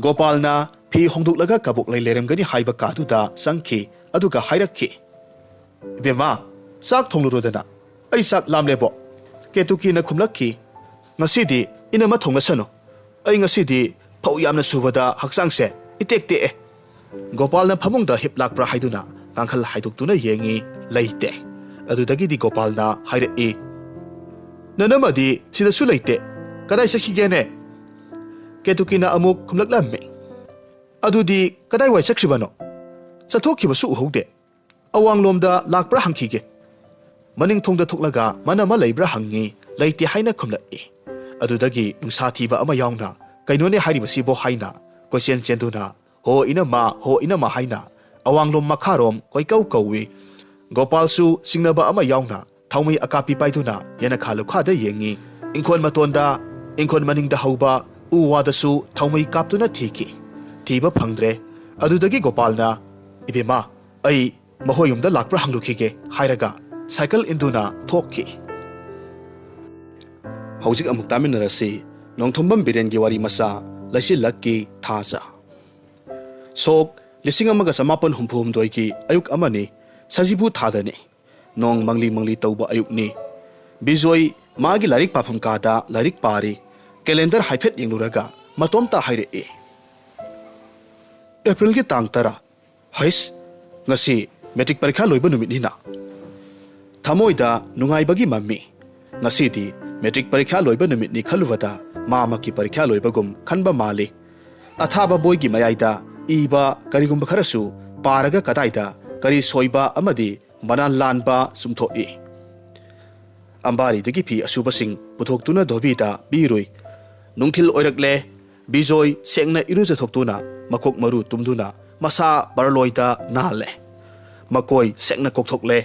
ꯒꯣꯄꯥꯜꯅ ꯐꯤ ꯍꯣꯡꯗꯣꯛꯂꯒ ꯀꯕꯣꯛꯂꯩ ꯂꯩꯔꯝꯒꯅꯤ ꯍꯥꯏꯕ ꯀꯥꯗꯨꯗ ꯆꯪꯈꯤ, ꯑꯗꯨꯒ ꯍꯥꯏꯔꯛꯈꯤ, "ꯏꯕꯦꯝꯃ, ꯆꯥꯛ ꯊꯣꯡꯂꯨꯔꯣꯗꯅ, ꯑꯩ ꯆꯥꯛ ꯂꯥꯝꯂꯦꯕꯣ"꯫ ꯀꯦꯇꯨꯀꯤꯅ ꯈꯨꯝꯂꯛꯈꯤ, "ꯉꯁꯤꯗꯤ ꯏꯅꯝꯃ ꯊꯣꯡꯂꯁꯅꯨ, ꯑꯩ ꯉꯁꯤꯗꯤ ꯐꯧ ꯌꯥꯝꯅ ꯁꯨꯕꯗ ꯍꯛꯆꯥꯡꯁꯦ ꯏꯇꯦꯛ ꯇꯦꯛꯑꯦ"꯫ ꯒꯣꯄꯥꯜꯅ ꯐꯃꯨꯡꯗ ꯍꯤꯞ ꯂꯥꯛꯄ꯭ꯔꯥ ꯍꯥꯏꯗꯨꯅ ꯀꯥꯡꯈꯜ ꯍꯥꯏꯗꯣꯛꯇꯨꯅ ꯌꯦꯡꯉꯤ, ꯂꯩꯇꯦ꯫ ꯑꯗꯨꯗꯒꯤꯗꯤ ꯒꯣꯄꯥꯜꯅ ꯍꯥꯏꯔꯛꯏ, "ꯅꯅꯝꯃꯗꯤ ꯁꯤꯗꯁꯨ ꯂꯩꯇꯦ, ꯀꯗꯥꯏ ꯆꯠꯈꯤꯒꯦꯅꯦ?" ꯀꯦꯇꯨꯀꯤꯅ ꯑꯃꯨꯛ ꯈꯨꯝꯂꯛꯂꯝꯃꯤ, "ꯑꯗꯨꯗꯤ ꯀꯗꯥꯏꯋꯥꯏ ꯆꯠꯈ꯭ꯔꯤꯕꯅꯣ? ꯆꯠꯊꯣꯛꯈꯤꯕꯁꯨ ꯎꯍꯧꯗꯦ꯫ ꯑꯋꯥꯡꯂꯣꯝꯗ ꯂꯥꯛꯄ꯭ꯔꯥ ꯍꯪꯈꯤꯒꯦ꯫ ꯃꯅꯤꯡ ꯊꯣꯡꯗ ꯊꯣꯛꯂꯒ ꯃꯅꯝꯃ ꯂꯩꯕ꯭ꯔꯥ ꯍꯪꯉꯤ, ꯂꯩꯇꯦ" ꯍꯥꯏꯅ ꯈꯨꯝꯂꯛꯏ꯫ ꯑꯗꯨꯗꯒꯤ ꯅꯨꯡꯁꯥ ꯊꯤꯕ ꯑꯃ ꯌꯥꯎꯅ, "ꯀꯩꯅꯣꯅꯦ ꯍꯥꯏꯔꯤꯕꯁꯤꯕꯣ?" ꯍꯥꯏꯅ ꯀꯣꯏꯆꯦꯟ ꯆꯦꯟꯗꯨꯅ "ꯍꯣ ꯏꯅꯝꯃ, ꯍꯣ ꯏꯅꯝꯃ" ꯍꯥꯏꯅ ꯑꯋꯥꯡꯂꯣꯝ ꯃꯈꯥꯔꯣꯝ ꯀꯣꯏꯀꯧ ꯀꯧꯏ꯫ ꯒꯣꯄꯥꯜꯁꯨ ꯆꯤꯡꯅꯕ ꯑꯃ ꯌꯥꯎꯅ ꯊꯥꯎꯃꯩ ꯑꯀꯥꯞꯄꯤ ꯄꯥꯏꯗꯨꯅ ꯌꯦꯅꯈꯥ ꯂꯨꯈꯥꯗ ꯌꯦꯡꯉꯤ꯫ ꯏꯪꯈꯣꯜ ꯃꯇꯣꯟꯗ, ꯏꯪꯈꯣꯜ ꯃꯅꯤꯡꯗ ꯍꯧꯕ ꯎ ꯋꯥꯗꯁꯨ ꯊꯥꯎꯃꯩ ꯀꯥꯞꯇꯨꯅ ꯊꯤꯈꯤ꯫ ꯊꯤꯕ ꯐꯪꯗ꯭ꯔꯦ꯫ ꯑꯗꯨꯗꯒꯤ ꯒꯣꯄꯥꯜꯅ, "ꯏꯕꯦꯝꯃ, ꯑꯩ ꯃꯈꯣꯏ ꯌꯨꯝꯗ ꯂꯥꯛꯄ꯭ꯔꯥ ꯍꯪꯂꯨꯈꯤꯒꯦ" ꯍꯥꯏꯔꯒ ꯁꯥꯏꯀꯜ ꯏꯟꯗꯨꯅ ꯊꯣꯛꯈꯤ꯫ ꯍꯧꯖꯤꯛ ꯑꯃꯨꯛ ꯇꯥꯃꯤꯟꯅꯔꯁꯤ ꯅꯣꯡꯊꯣꯝꯕꯝ ꯕꯤꯔꯦꯟꯒꯤ ꯋꯥꯔꯤ ꯃꯆꯥ, ꯂꯩꯆꯤꯜꯂꯛꯀꯤ ꯊꯥꯖ꯫ ꯁꯣꯛ ꯂꯤꯁꯤꯡ ꯑꯃꯒ ꯆꯃꯥꯄꯟ ꯍꯨꯝꯐꯨ ꯍꯨꯝꯗꯣꯏꯒꯤ ꯑꯌꯨꯛ ꯑꯃꯅꯤ, ꯁꯖꯤꯕꯨ ꯊꯥꯗꯅꯤ꯫ ꯅꯣꯡ ꯃꯪꯂꯤ ꯃꯪꯂꯤ ꯇꯧꯕ ꯑꯌꯨꯛꯅꯤ꯫ ꯕꯤꯖꯣꯏ ꯃꯥꯒꯤ ꯂꯥꯏꯔꯤꯛ ꯄꯥꯐꯝ ꯀꯥꯗ ꯂꯥꯏꯔꯤꯛ ꯄꯥꯔꯤ꯫ ꯀꯦꯂꯦꯟꯗꯔ ꯍꯥꯏꯐꯦꯠ ꯌꯦꯡꯂꯨꯔꯒ ꯃꯇꯣꯝꯇ ꯍꯥꯏꯔꯛꯏ, "ꯑꯦꯄ꯭ꯔꯤꯜꯒꯤ ꯇꯥꯡ ꯇꯔꯥ꯫ ꯍꯩꯁ, ꯉꯁꯤ ꯃꯦꯇ꯭ꯔꯤꯛ ꯄꯔꯤꯈꯥ ꯂꯣꯏꯕ ꯅꯨꯃꯤꯠꯅꯤꯅ"꯫ ꯊꯃꯣꯏꯗ ꯅꯨꯡꯉꯥꯏꯕꯒꯤ ꯃꯃꯤ꯫ ꯉꯁꯤꯗꯤ ꯃꯦꯇ꯭ꯔꯤꯛ ꯄꯔꯤꯈꯥ ꯂꯣꯏꯕ ꯅꯨꯃꯤꯠꯅꯤ ꯈꯜꯂꯨꯕꯗ ꯃꯥꯃꯛꯀꯤ ꯄꯔꯤꯈꯥ ꯂꯣꯏꯕꯒꯨꯝ ꯈꯟꯕ ꯃꯥꯜꯂꯤ꯫ ꯑꯊꯥꯕ ꯕꯣꯏꯒꯤ ꯃꯌꯥꯏꯗ ꯏꯕ ꯀꯔꯤꯒꯨꯝꯕ ꯈꯔꯁꯨ ꯄꯥꯔꯒ ꯀꯗꯥꯏꯗ ꯀꯔꯤ ꯁꯣꯏꯕ ꯑꯃꯗꯤ ꯕꯅꯥꯟ ꯂꯥꯟꯕ ꯆꯨꯝꯊꯣꯛꯏ꯫ ꯑꯝꯕꯥꯔꯤꯗꯒꯤ ꯐꯤ ꯑꯁꯨꯕꯁꯤꯡ ꯄꯨꯊꯣꯛꯇꯨꯅ ꯙꯣꯕꯤꯗ ꯄꯤꯔꯨꯏ꯫ ꯅꯨꯡꯊꯤꯜ ꯑꯣꯏꯔꯛꯂꯦ꯫ ꯕꯤꯖꯣꯏ ꯁꯦꯡꯅ ꯏꯔꯨꯖꯊꯣꯛꯇꯨꯅ ꯃꯀꯣꯛ ꯃꯔꯨ ꯇꯨꯝꯗꯨꯅ ꯃꯁꯥ ꯕꯔꯂꯣꯏꯗ ꯅꯥꯜꯂꯦ꯫ ꯃꯀꯣꯏ ꯁꯦꯡꯅ ꯀꯣꯛꯊꯣꯛꯂꯦ꯫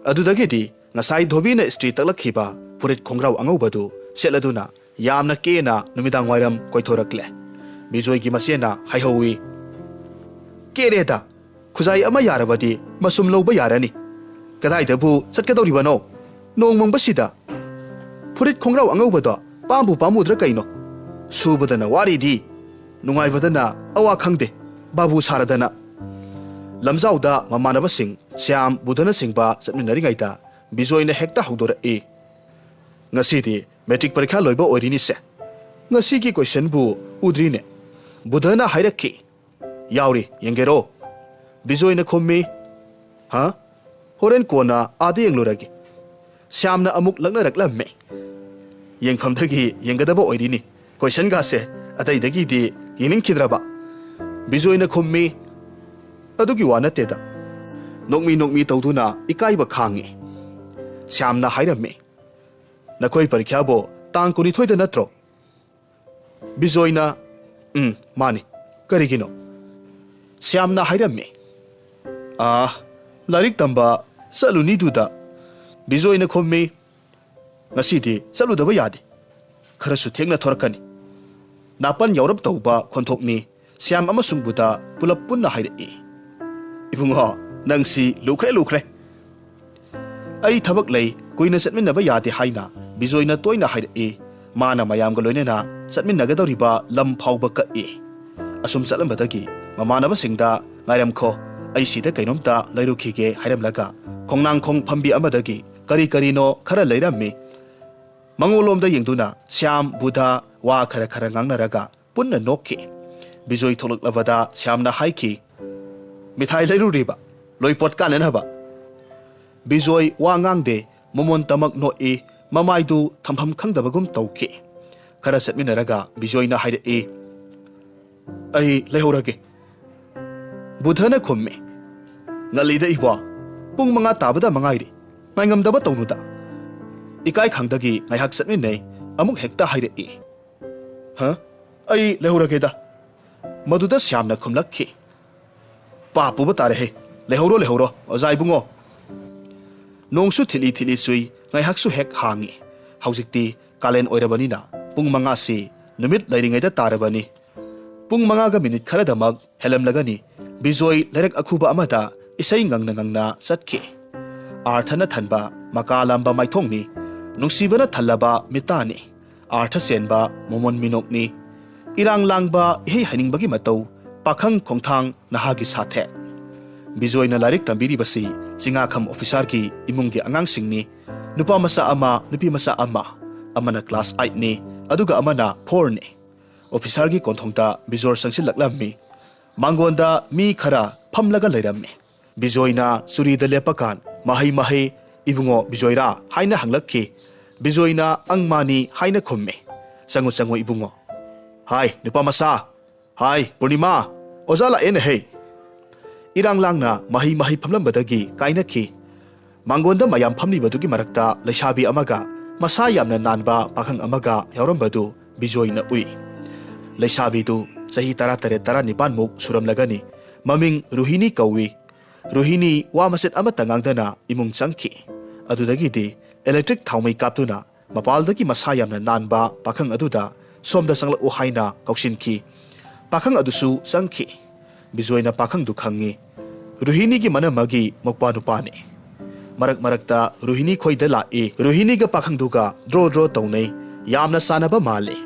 ꯑꯗꯨꯗꯒꯤꯗꯤ ꯉꯁꯥꯏ ꯙꯣꯕꯤꯅ ꯏꯁꯇ꯭ꯔꯤ ꯇꯛꯂꯛꯈꯤꯕ ꯐꯨꯔꯤꯠ ꯈꯣꯡꯒ꯭ꯔꯥꯎ ꯑꯉꯧꯕꯗꯨ ꯁꯦꯠꯂꯗꯨꯅ ꯌꯥꯝꯅ ꯀꯦꯅ ꯅꯨꯃꯤꯗꯥꯡ ꯋꯥꯏꯔꯝ ꯀꯣꯏꯊꯣꯔꯛꯂꯦ꯫ ꯕꯤꯖꯣꯏꯒꯤ ꯃꯆꯦꯅ ꯍꯥꯏꯍꯧꯏ, "ꯀꯦꯔꯦꯗ, ꯈꯨꯖꯥꯏ ꯑꯃ ꯌꯥꯔꯕꯗꯤ ꯃꯁꯨꯝ ꯂꯧꯕ ꯌꯥꯔꯅꯤ꯫ ꯀꯗꯥꯏꯗꯕꯨ ꯆꯠꯀꯗꯧꯔꯤꯕꯅꯣ? ꯅꯣꯡ ꯃꯪꯕꯁꯤꯗ ꯐꯨꯔꯤꯠ ꯈꯣꯡꯒ꯭ꯔꯥꯎ ꯑꯉꯧꯕꯗꯣ ꯄꯥꯝꯕꯨ ꯄꯥꯝꯃꯨꯗ꯭ꯔꯥ ꯀꯩꯅꯣ? ꯁꯨꯕꯗꯅ ꯋꯥꯔꯤꯗꯤ, ꯅꯨꯡꯉꯥꯏꯕꯗꯅ ꯑꯋꯥ ꯈꯪꯗꯦ, ꯕꯥꯕꯨ ꯁꯥꯔꯗꯅ"꯫ ꯂꯝꯖꯥꯎꯗ ꯃꯃꯥꯟꯅꯕꯁꯤꯡ ꯁ꯭ꯌꯥꯝ, ꯕꯨꯙꯅꯆꯤꯡꯕ ꯆꯠꯃꯤꯟꯅꯔꯤꯉꯩꯗ ꯕꯤꯖꯣꯏꯅ ꯍꯦꯛꯇ ꯍꯧꯗꯣꯔꯛꯏ, "ꯉꯁꯤꯗꯤ ꯃꯦꯇ꯭ꯔꯤꯛ ꯄꯔꯤꯈꯥ ꯂꯣꯏꯕ ꯑꯣꯏꯔꯤꯅꯤꯁꯦ꯫ ꯉꯁꯤꯒꯤ ꯀꯣꯏꯁꯟꯕꯨ ꯎꯗ꯭ꯔꯤꯅꯦ"꯫ ꯕꯨꯙꯅ ꯍꯥꯏꯔꯛꯈꯤ, "ꯌꯥꯎꯔꯤ, ꯌꯦꯡꯒꯦꯔꯣ?" ꯕꯤꯖꯣꯏꯅ ꯈꯨꯝꯃꯤ, "ꯍꯥ? ꯍꯣꯔꯦꯟ ꯀꯣꯟꯅ ꯑꯥꯗ ꯌꯦꯡꯂꯨꯔꯒꯦ"꯫ ꯁ꯭ꯌꯥꯝꯅ ꯑꯃꯨꯛ ꯂꯛꯅꯔꯛꯂꯝꯃꯤ, "ꯌꯦꯡꯐꯝꯗꯒꯤ ꯌꯦꯡꯒꯗꯕ ꯑꯣꯏꯔꯤꯅꯤ꯫ ꯀꯣꯏꯁꯟꯒꯥꯁꯦ ꯑꯇꯩꯗꯒꯤꯗꯤ ꯌꯦꯡꯅꯤꯡꯈꯤꯗ꯭ꯔꯕ?" ꯕꯤꯖꯣꯏꯅ ꯈꯨꯝꯃꯤ, "ꯑꯗꯨꯒꯤ ꯋꯥ ꯅꯠꯇꯦꯗ"꯫ ꯅꯣꯛꯃꯤ ꯅꯣꯛꯃꯤ ꯇꯧꯗꯨꯅ ꯏꯀꯥꯏꯕ ꯈꯥꯡꯉꯤ꯫ ꯁ꯭ꯌꯥꯝꯅ ꯍꯥꯏꯔꯝꯃꯤ, "ꯅꯈꯣꯏ ꯄꯔꯤꯈ꯭ꯌꯥꯕꯨ ꯇꯥꯡ ꯀꯨꯟꯅꯤꯊꯣꯏꯗ ꯅꯠꯇ꯭ꯔꯣ?" ꯕꯤꯖꯣꯏꯅ, "ꯎꯝ, ꯃꯥꯅꯤ꯫ ꯀꯔꯤꯒꯤꯅꯣ?" ꯁ꯭ꯌꯥꯝꯅ ꯍꯥꯏꯔꯝꯃꯤ꯫ "ꯑꯥ, ꯂꯥꯏꯔꯤꯛ ꯇꯝꯕ ꯆꯠꯂꯨꯅꯤꯗꯨꯗ?" ꯕꯤꯖꯣꯏꯅ ꯈꯨꯝꯃꯤ꯫ "ꯉꯁꯤꯗꯤ ꯆꯠꯂꯨꯗꯕ ꯌꯥꯗꯦ꯫ ꯈꯔꯁꯨ ꯊꯦꯡꯅ ꯊꯣꯔꯛꯀꯅꯤ꯫" ꯅꯥꯄꯟ ꯌꯥꯎꯔꯞ ꯇꯧꯕ ꯈꯣꯟꯊꯣꯛꯅꯤ ꯁ꯭ꯌꯥꯝ ꯑꯃꯁꯨꯡ ꯕꯨꯙ ꯄꯨꯂꯞ ꯄꯨꯟꯅ ꯍꯥꯏꯔꯛꯏ꯫ "ꯏꯕꯨꯡꯉꯣ, ꯅꯪꯁꯤ ꯂꯨꯈ꯭ꯔꯦ, ꯂꯨꯈ꯭ꯔꯦ꯫ ꯑꯩ ꯊꯕꯛ ꯂꯩ, ꯀꯨꯏꯅ ꯆꯠꯃꯤꯟꯅꯕ ꯌꯥꯗꯦ" ꯍꯥꯏꯅ ꯕꯤꯖꯣꯏꯅ ꯇꯣꯏꯅ ꯍꯥꯏꯔꯛꯏ꯫ ꯃꯥꯅ ꯃꯌꯥꯝꯒ ꯂꯣꯏꯅꯅ ꯆꯠꯃꯤꯟꯅꯒꯗꯧꯔꯤꯕ ꯂꯝ ꯐꯥꯎꯕ ꯀꯛꯏ꯫ ꯑꯁꯨꯝ ꯆꯠꯂꯝꯕꯗꯒꯤ ꯃꯃꯥꯟꯅꯕꯁꯤꯡꯗ "ꯉꯥꯏꯔꯝꯈꯣ, ꯑꯩ ꯁꯤꯗ ꯀꯩꯅꯣꯝꯇ ꯂꯩꯔꯨꯈꯤꯒꯦ" ꯍꯥꯏꯔꯝꯂꯒ ꯈꯣꯡꯅꯥꯡꯈꯣꯡ ꯐꯝꯕꯤ ꯑꯃꯗꯒꯤ ꯀꯔꯤ ꯀꯔꯤꯅꯣ ꯈꯔ ꯂꯩꯔꯝꯃꯤ꯫ ꯃꯉꯣꯟꯂꯣꯝꯗ ꯌꯦꯡꯗꯨꯅ ꯁ꯭ꯌꯥꯝ, ꯕꯨꯙ ꯋꯥ ꯈꯔ ꯈꯔ ꯉꯥꯡꯅꯔꯒ ꯄꯨꯟꯅ ꯅꯣꯛꯈꯤ꯫ ꯕꯤꯖꯣꯏ ꯊꯣꯛꯂꯛꯂꯕꯗ ꯁ꯭ꯌꯥꯝꯅ ꯍꯥꯏꯈꯤ, "ꯃꯤꯊꯥꯏ ꯂꯩꯔꯨꯔꯤꯕ, ꯂꯣꯏꯄꯣꯠ ꯀꯥꯟꯅꯅꯕ?" ꯕꯤꯖꯣꯏ ꯋꯥ ꯉꯥꯡꯗꯦ, ꯃꯃꯣꯟ ꯇꯃꯛ ꯅꯣꯛꯏ, ꯃꯃꯥꯏꯗꯨ ꯊꯝꯐꯝ ꯈꯪꯗꯕꯒꯨꯝ ꯇꯧꯈꯤ꯫ ꯈꯔ ꯆꯠꯃꯤꯟꯅꯔꯒ ꯕꯤꯖꯣꯏꯅ ꯍꯥꯏꯔꯛꯏ, "ꯑꯩ ꯂꯩꯍꯧꯔꯒꯦ꯫ ꯕꯨꯙꯅ ꯈꯨꯝꯃꯤ, "ꯉꯜꯂꯤꯗ ꯏꯕꯣ, ꯄꯨꯡ ꯃꯉꯥ ꯇꯥꯕꯗ ꯃꯉꯥꯏꯔꯤ, ꯉꯥꯏꯉꯝꯗꯕ ꯇꯧꯅꯨꯗ꯫" ꯏꯀꯥꯏ ꯈꯪꯗꯒꯤ ꯉꯥꯏꯍꯥꯛ ꯆꯠꯃꯤꯟꯅꯩ, ꯑꯃꯨꯛ ꯍꯦꯛꯇ ꯍꯥꯏꯔꯛꯏ, "ꯍ? ꯑꯩ ꯂꯩꯍꯧꯔꯒꯦꯗ꯫" ꯃꯗꯨꯗ ꯁ꯭ꯌꯥꯝꯅ ꯈꯨꯝꯂꯛꯈꯤ, "ꯄꯥ ꯄꯨꯕ ꯇꯥꯔꯦꯍꯦ, ꯂꯩꯍꯧꯔꯣ, ꯂꯩꯍꯧꯔꯣ, ꯑꯣꯖꯥ ꯏꯕꯨꯡꯉꯣ꯫" ꯅꯣꯡꯁꯨ ꯊꯤꯠꯂꯤ ꯊꯤꯠꯂꯤ ꯆꯨꯏ, ꯉꯥꯏꯍꯥꯛꯁꯨ ꯍꯦꯛ ꯍꯥꯡꯉꯤ꯫ ꯍꯧꯖꯤꯛꯇꯤ ꯀꯥꯂꯦꯟ ꯑꯣꯏꯔꯕꯅꯤꯅ ꯄꯨꯡ ꯃꯉꯥꯁꯤ ꯅꯨꯃꯤꯠ ꯂꯩꯔꯤꯉꯩꯗ ꯇꯥꯔꯕꯅꯤ꯫ ꯄꯨꯡ ꯃꯉꯥꯒ ꯃꯤꯅꯤꯠ ꯈꯔꯗꯃꯛ ꯍꯦꯜꯂꯝꯂꯒꯅꯤ꯫ ꯕꯤꯖꯣꯏ ꯂꯩꯔꯛ ꯑꯈꯨꯕ ꯑꯃꯗ ꯏꯁꯩ ꯉꯪꯅ ꯉꯪꯅ ꯆꯠꯈꯤ꯫ ꯑꯥꯔꯊꯅ ꯊꯟꯕ ꯃꯀꯥ ꯂꯥꯝꯕ ꯃꯥꯏꯊꯣꯡꯅꯤ, ꯅꯨꯡꯁꯤꯕꯅ ꯊꯜꯂꯕ ꯃꯤꯠꯇꯥꯅꯤ, ꯑꯥꯔꯊ ꯆꯦꯟꯕ ꯃꯣꯃꯣꯟ ꯃꯤꯅꯣꯛꯅꯤ꯫ ꯏꯔꯥꯡ ꯂꯥꯡꯕ ꯏꯍꯩ ꯍꯩꯅꯤꯡꯕꯒꯤ ꯃꯇꯧ, ꯄꯥꯈꯪ ꯈꯣꯡꯊꯥꯡ ꯅꯍꯥꯒꯤ ꯁꯥꯊꯦꯛ꯫ ꯕꯤꯖꯣꯏꯅ ꯂꯥꯏꯔꯤꯛ ꯇꯝꯕꯤꯔꯤꯕꯁꯤ ꯆꯤꯡꯉꯥꯈꯝ ꯑꯣꯐꯤꯁꯥꯔꯒꯤ ꯏꯃꯨꯡꯒꯤ ꯑꯉꯥꯡꯁꯤꯡꯅꯤ꯫ ꯅꯨꯄꯥ ꯃꯆꯥ ꯑꯃ, ꯅꯨꯄꯤ ꯃꯆꯥ ꯑꯃ, ꯑꯃꯅ ꯀ꯭ꯂꯥꯁ ꯑꯥꯏꯠꯅꯤ, ꯑꯗꯨꯒ ꯑꯃꯅ ꯐꯣꯔꯅꯤ꯫ ꯑꯣꯐꯤꯁꯥꯔꯒꯤ ꯀꯣꯟꯊꯣꯡꯗ ꯕꯤꯖꯣꯔ ꯆꯪꯁꯤꯜꯂꯛꯂꯝꯃꯤ꯫ ꯃꯥꯡꯒꯣꯟꯗ ꯃꯤ ꯈꯔ ꯐꯝꯂꯒ ꯂꯩꯔꯝꯃꯤ꯫ ꯕꯤꯖꯣꯏꯅ ꯆꯨꯔꯤꯗ ꯂꯦꯞꯄꯀꯥꯟ, "ꯃꯍꯩ, ꯃꯍꯩ, ꯏꯕꯨꯡꯉꯣ ꯕꯤꯖꯣꯏꯔꯥ?" ꯍꯥꯏꯅ ꯍꯪꯂꯛꯈꯤ꯫ ꯕꯤꯖꯣꯏꯅ, "ꯑꯪ, ꯃꯥꯅꯤ" ꯍꯥꯏꯅ ꯈꯨꯝꯃꯤ꯫ "ꯆꯪꯉꯨ, ꯆꯪꯉꯨ ꯏꯕꯨꯡꯉꯣ꯫" "ꯍꯥꯏ, ꯅꯨꯄꯥ ꯃꯆꯥ꯫ ꯍꯥꯏ, ꯄꯨꯔꯅꯤꯃꯥ, ꯑꯣꯖꯥ ꯂꯥꯛꯑꯦꯅꯦ ꯍꯦ꯫" ꯏꯔꯥꯡ ꯂꯥꯡꯅ ꯃꯍꯩ ꯃꯍꯩ ꯐꯝꯂꯝꯕꯗꯒꯤ ꯀꯥꯏꯅꯈꯤ꯫ ꯃꯥꯡꯒꯣꯟꯗ ꯃꯌꯥꯝ ꯐꯝꯂꯤꯕꯗꯨꯒꯤ ꯃꯔꯛꯇ ꯂꯩꯁꯥꯕꯤ ꯑꯃꯒ ꯃꯁꯥ ꯌꯥꯝꯅ ꯅꯥꯟꯕ ꯄꯥꯈꯪ ꯑꯃꯒ ꯌꯥꯎꯔꯝꯕꯗꯨ ꯕꯤꯖꯣꯏꯅ ꯎꯏ꯫ ꯂꯩꯁꯥꯕꯤꯗꯨ ꯆꯍꯤ ꯇꯔꯥꯇꯔꯦꯠ, ꯇꯔꯥꯅꯤꯄꯥꯟꯃꯨꯛ ꯁꯨꯔꯝꯂꯒꯅꯤ꯫ ꯃꯃꯤꯡ ꯔꯣꯍꯤꯅꯤ ꯀꯧꯏ꯫ ꯔꯣꯍꯤꯅꯤ ꯋꯥ ꯃꯆꯦꯠ ꯑꯃꯠꯇ ꯉꯥꯡꯗꯅ ꯏꯃꯨꯡ ꯆꯪꯈꯤ꯫ ꯑꯗꯨꯗꯒꯤꯗꯤ ꯏꯂꯦꯛꯇ꯭ꯔꯤꯛ ꯊꯥꯎꯃꯩ ꯀꯥꯞꯇꯨꯅ ꯃꯄꯥꯜꯗꯒꯤ ꯃꯁꯥ ꯌꯥꯝꯅ ꯅꯥꯟꯕ ꯄꯥꯈꯪ ꯑꯗꯨꯗ ꯁꯣꯝꯗ ꯆꯪꯂꯛꯎ ꯍꯥꯏꯅ ꯀꯧꯁꯤꯟꯈꯤ꯫ ꯄꯥꯈꯪ ꯑꯗꯨꯁꯨ ꯆꯪꯈꯤ꯫ ꯕꯤꯖꯣꯏꯅ ꯄꯥꯈꯪꯗꯨ ꯈꯪꯏ꯫ ꯔꯣꯍꯤꯅꯤꯒꯤ ꯃꯅꯝꯃꯒꯤ ꯃꯧꯄ꯭ꯋꯥ ꯅꯨꯄꯥꯅꯤ꯫ ꯃꯔꯛ ꯃꯔꯛꯇ ꯔꯣꯍꯤꯅꯤ ꯈꯣꯏꯗ ꯂꯥꯛꯏ꯫ ꯔꯣꯍꯤꯅꯤꯒ ꯄꯥꯈꯪꯗꯨꯒ ꯗ꯭ꯔꯣ ꯗ꯭ꯔꯣ ꯇꯧꯅꯩ꯫ ꯌꯥꯝꯅ ꯆꯥꯟꯅꯕ ꯃꯥꯜꯂꯤ꯫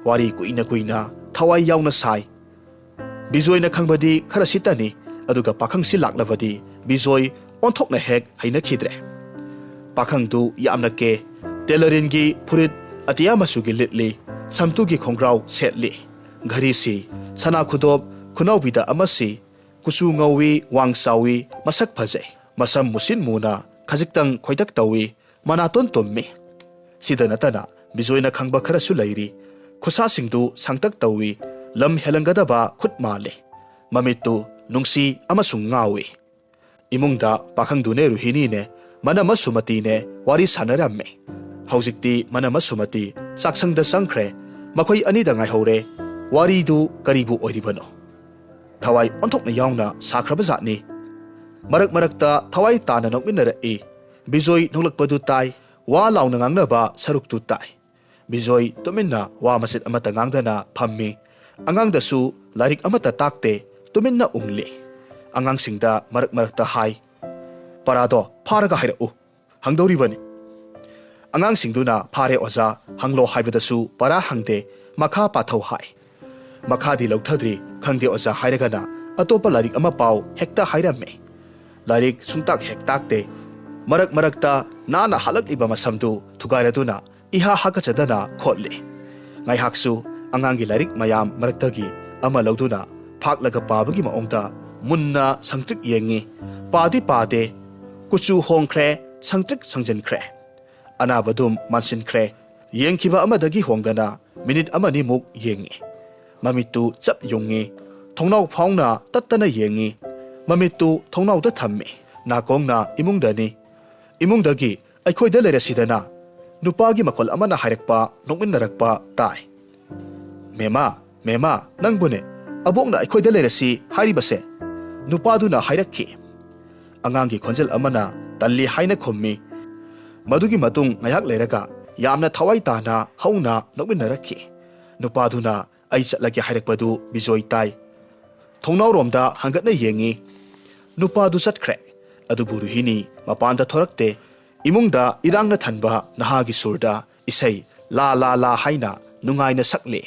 ꯋꯥꯔꯤ ꯀꯨꯏꯅ ꯀꯨꯏꯅ ꯊꯋꯥꯏ ꯌꯥꯎꯅ ꯁꯥꯏ꯫ ꯕꯤꯖꯣꯏꯅ ꯈꯪꯕꯗꯤ ꯈꯔ ꯁꯤꯠꯇꯅꯤ, ꯑꯗꯨꯒ ꯄꯥꯈꯪꯁꯤ ꯂꯥꯛꯂꯕꯗꯤ ꯕꯤꯖꯣꯏ ꯑꯣꯟꯊꯣꯛꯅ ꯍꯦꯛ ꯍꯩꯅꯈꯤꯗ꯭ꯔꯦ꯫ ꯄꯥꯈꯪꯗꯨ ꯌꯥꯝꯅ ꯀꯦ꯫ ꯇꯦꯂꯔꯤꯟꯒꯤ ꯐꯨꯔꯤꯠ ꯑꯇꯤꯌꯥ ꯃꯆꯨꯒꯤ ꯂꯤꯠꯂꯤ꯫ ꯁꯝꯇꯨꯒꯤ ꯈꯣꯡꯒ꯭ꯔꯥꯎ ꯁꯦꯠꯂꯤ꯫ ꯘꯔꯤꯁꯤ ꯁꯅꯥ ꯈꯨꯗꯣꯞ ꯈꯨꯅꯥꯎꯕꯤꯗ ꯑꯃꯁꯤ꯫ ꯀꯨꯆꯨ ꯉꯧꯏ, ꯋꯥꯡ ꯆꯥꯎꯏ, ꯃꯁꯛ ꯐꯖꯩ꯫ ꯃꯁꯝ ꯃꯨꯁꯤꯟ ꯃꯨꯅ ꯈꯖꯤꯛꯇꯪ ꯈꯣꯏꯗꯛ ꯇꯧꯏ꯫ ꯃꯅꯥꯇꯣꯟ ꯇꯨꯝꯃꯤ꯫ ꯁꯤꯗ ꯅꯠꯇꯅ ꯕꯤꯖꯣꯏꯅ ꯈꯪꯕ ꯈꯔꯁꯨ ꯂꯩꯔꯤ꯫ ꯈꯨꯠꯁꯥꯁꯤꯡꯗꯨ ꯁꯥꯡꯇꯛ ꯇꯧꯏ꯫ ꯂꯝ ꯍꯦꯜꯂꯝꯒꯗꯕ ꯈꯨꯠ ꯃꯥꯜꯂꯤ꯫ ꯃꯃꯤꯠꯇꯨ ꯅꯨꯡꯁꯤ ꯑꯃꯁꯨꯡ ꯉꯥꯎꯏ꯫ ꯏꯃꯨꯡꯗ ꯄꯥꯈꯪꯗꯨꯅꯦ ꯔꯨꯍꯤꯅꯤꯅꯦ, ꯃꯅꯝꯃ ꯁꯨꯃꯇꯤꯅꯦ ꯋꯥꯔꯤ ꯁꯥꯟꯅꯔꯝꯃꯤ꯫ ꯍꯧꯖꯤꯛꯇꯤ ꯃꯅꯝꯃ ꯁꯨꯃꯇꯤ ꯆꯥꯛꯁꯪꯗ ꯆꯪꯈ꯭ꯔꯦ꯫ ꯃꯈꯣꯏ ꯑꯅꯤꯗ ꯉꯥꯏꯍꯧꯔꯦ꯫ ꯋꯥꯔꯤꯗꯨ ꯀꯔꯤꯕꯨ ꯑꯣꯏꯔꯤꯕꯅꯣ? ꯊꯋꯥꯏ ꯑꯣꯟꯊꯣꯛꯅ ꯌꯥꯎꯅ ꯁꯥꯈ꯭ꯔꯕ ꯖꯥꯠꯅꯤ꯫ ꯃꯔꯛ ꯃꯔꯛꯇ ꯊꯋꯥꯏ ꯇꯥꯅ ꯅꯣꯛꯃꯤꯟꯅꯔꯛꯏ꯫ ꯕꯤꯖꯣꯏ ꯅꯣꯛꯂꯛꯄꯗꯨ ꯇꯥꯏ꯫ ꯋꯥ ꯂꯥꯎꯅ ꯉꯥꯡꯅꯕ ꯁꯔꯨꯛꯇꯨ ꯇꯥꯏ꯫ ꯕꯤꯖꯣꯏ ꯇꯨꯃꯤꯟꯅ ꯋꯥ ꯃꯆꯦꯠ ꯑꯃꯠꯇ ꯉꯥꯡꯗꯅ ꯐꯝꯃꯤ꯫ ꯑꯉꯥꯡꯗꯁꯨ ꯂꯥꯏꯔꯤꯛ ꯑꯃꯠꯇ ꯇꯥꯛꯇꯦ, ꯇꯨꯃꯤꯟꯅ ꯎꯪꯂꯤ꯫ ꯑꯉꯥꯡꯁꯤꯡꯗ ꯃꯔꯛ ꯃꯔꯛꯇ ꯍꯥꯏ, "ꯄꯔꯥꯗꯣ ꯐꯥꯔꯒ ꯍꯥꯏꯔꯛꯎ, ꯍꯪꯗꯧꯔꯤꯕꯅꯤ"꯫ ꯑꯉꯥꯡꯁꯤꯡꯗꯨꯅ "ꯐꯥꯔꯦ ꯑꯣꯖꯥ, ꯍꯪꯂꯣ" ꯍꯥꯏꯕꯗꯁꯨ ꯄꯔꯥ ꯍꯪꯗꯦ, "ꯃꯈꯥ ꯄꯥꯊꯧ" ꯍꯥꯏ꯫ ꯃꯈꯥꯗꯤ ꯂꯧꯊꯗ꯭ꯔꯤ, "ꯈꯪꯗꯦ ꯑꯣꯖꯥ" ꯍꯥꯏꯔꯒꯅ "ꯑꯇꯣꯞꯄ ꯂꯥꯏꯔꯤꯛ ꯑꯃ ꯄꯥꯎ" ꯍꯦꯛꯇ ꯍꯥꯏꯔꯝꯃꯤ꯫ ꯂꯥꯏꯔꯤꯛ ꯁꯨꯡꯇꯥꯛ ꯍꯦꯛ ꯇꯥꯛꯇꯦ꯫ ꯃꯔꯛ ꯃꯔꯛꯇ ꯅꯥꯟꯅ ꯍꯥꯠꯂꯛꯂꯤꯕ ꯃꯁꯝꯗꯨ ꯊꯨꯒꯥꯏꯔꯗꯨꯅ ꯏꯍꯥ ꯍꯥꯀꯠꯆꯗꯅ ꯈꯣꯠꯂꯤ꯫ ꯉꯥꯏꯍꯥꯛꯁꯨ ꯑꯉꯥꯡꯒꯤ ꯂꯥꯏꯔꯤꯛ ꯃꯌꯥꯝ ꯃꯔꯛꯇꯒꯤ ꯑꯃ ꯂꯧꯗꯨꯅ ꯐꯥꯛꯂꯒ ꯄꯥꯕꯒꯤ ꯃꯑꯣꯡꯗ ꯃꯨꯟꯅ ꯁꯪꯇ꯭ꯔꯤꯛ ꯌꯦꯡꯉꯤ꯫ ꯄꯥꯗꯤ ꯄꯥꯗꯦ꯫ ꯀꯨꯆꯨ ꯍꯣꯡꯈ꯭ꯔꯦ, ꯁꯪꯇ꯭ꯔꯤꯛ ꯁꯪꯖꯤꯟꯈ꯭ꯔꯦ꯫ ꯑꯅꯥꯕꯗꯨꯝ ꯃꯥꯟꯁꯤꯟꯈ꯭ꯔꯦ꯫ ꯌꯦꯡꯈꯤꯕ ꯑꯃꯗꯒꯤ ꯍꯣꯡꯗꯅ ꯃꯤꯅꯤꯠ ꯑꯃꯅꯤꯃꯨꯛ ꯌꯦꯡꯉꯤ꯫ ꯃꯃꯤꯠꯇꯨ ꯆꯞ ꯌꯨꯡꯉꯤ꯫ ꯊꯣꯡꯅꯥꯎ ꯐꯥꯎꯅ ꯇꯠꯇꯅ ꯌꯦꯡꯉꯤ꯫ ꯃꯃꯤꯠꯇꯨ ꯊꯣꯡꯅꯥꯎꯗ ꯊꯝꯃꯤ꯫ ꯅꯥꯀꯣꯡꯅ ꯏꯃꯨꯡꯗꯅꯤ꯫ ꯏꯃꯨꯡꯗꯒꯤ "ꯑꯩꯈꯣꯏꯗ ꯂꯩꯔꯁꯤꯗꯅ" ꯅꯨꯄꯥꯒꯤ ꯃꯈꯣꯜ ꯑꯃꯅ ꯍꯥꯏꯔꯛꯄ ꯅꯣꯛꯃꯤꯟꯅꯔꯛꯄ ꯇꯥꯏ꯫ "ꯃꯦꯃꯥ, ꯃꯦꯃꯥ, ꯅꯪꯕꯨꯅꯦ, ꯑꯕꯣꯛꯅ ꯑꯩꯈꯣꯏꯗ ꯂꯩꯔꯁꯤ ꯍꯥꯏꯔꯤꯕꯁꯦ"꯫ ꯅꯨꯄꯥꯗꯨꯅ ꯍꯥꯏꯔꯛꯈꯤ꯫ ꯑꯉꯥꯡꯒꯤ ꯈꯣꯟꯖꯦꯜ ꯑꯃꯅ ꯇꯜꯂꯤ ꯍꯥꯏꯅ ꯈꯨꯝꯃꯤ꯫ ꯃꯗꯨꯒꯤ ꯃꯇꯨꯡ ꯉꯥꯏꯍꯥꯛ ꯂꯩꯔꯒ ꯌꯥꯝꯅ ꯊꯋꯥꯏ ꯇꯥꯅ ꯍꯧꯅ ꯅꯣꯛꯃꯤꯟꯅꯔꯛꯈꯤ꯫ ꯅꯨꯄꯥꯗꯨꯅ ꯑꯩ ꯆꯠꯂꯒꯦ ꯍꯥꯏꯔꯛꯄꯗꯨ ꯕꯤꯖꯣꯏ ꯇꯥꯏ꯫ ꯊꯣꯡꯅꯥꯎꯔꯣꯝꯗ ꯍꯪꯒꯠꯅ ꯌꯦꯡꯉꯤ꯫ ꯅꯨꯄꯥꯗꯨ ꯆꯠꯈ꯭ꯔꯦ꯫ ꯑꯗꯨꯕꯨ ꯔꯣꯍꯤꯅꯤ ꯃꯄꯥꯟꯗ ꯊꯣꯔꯛꯇꯦ꯫ ꯏꯃꯨꯡꯗ ꯏꯔꯥꯡꯅ ꯊꯟꯕ ꯅꯍꯥꯒꯤ ꯁꯨꯔꯗ ꯏꯁꯩ ꯂꯥ ꯂꯥ ꯂꯥ ꯍꯥꯏꯅ ꯅꯨꯡꯉꯥꯏꯅ ꯁꯛꯂꯤ꯫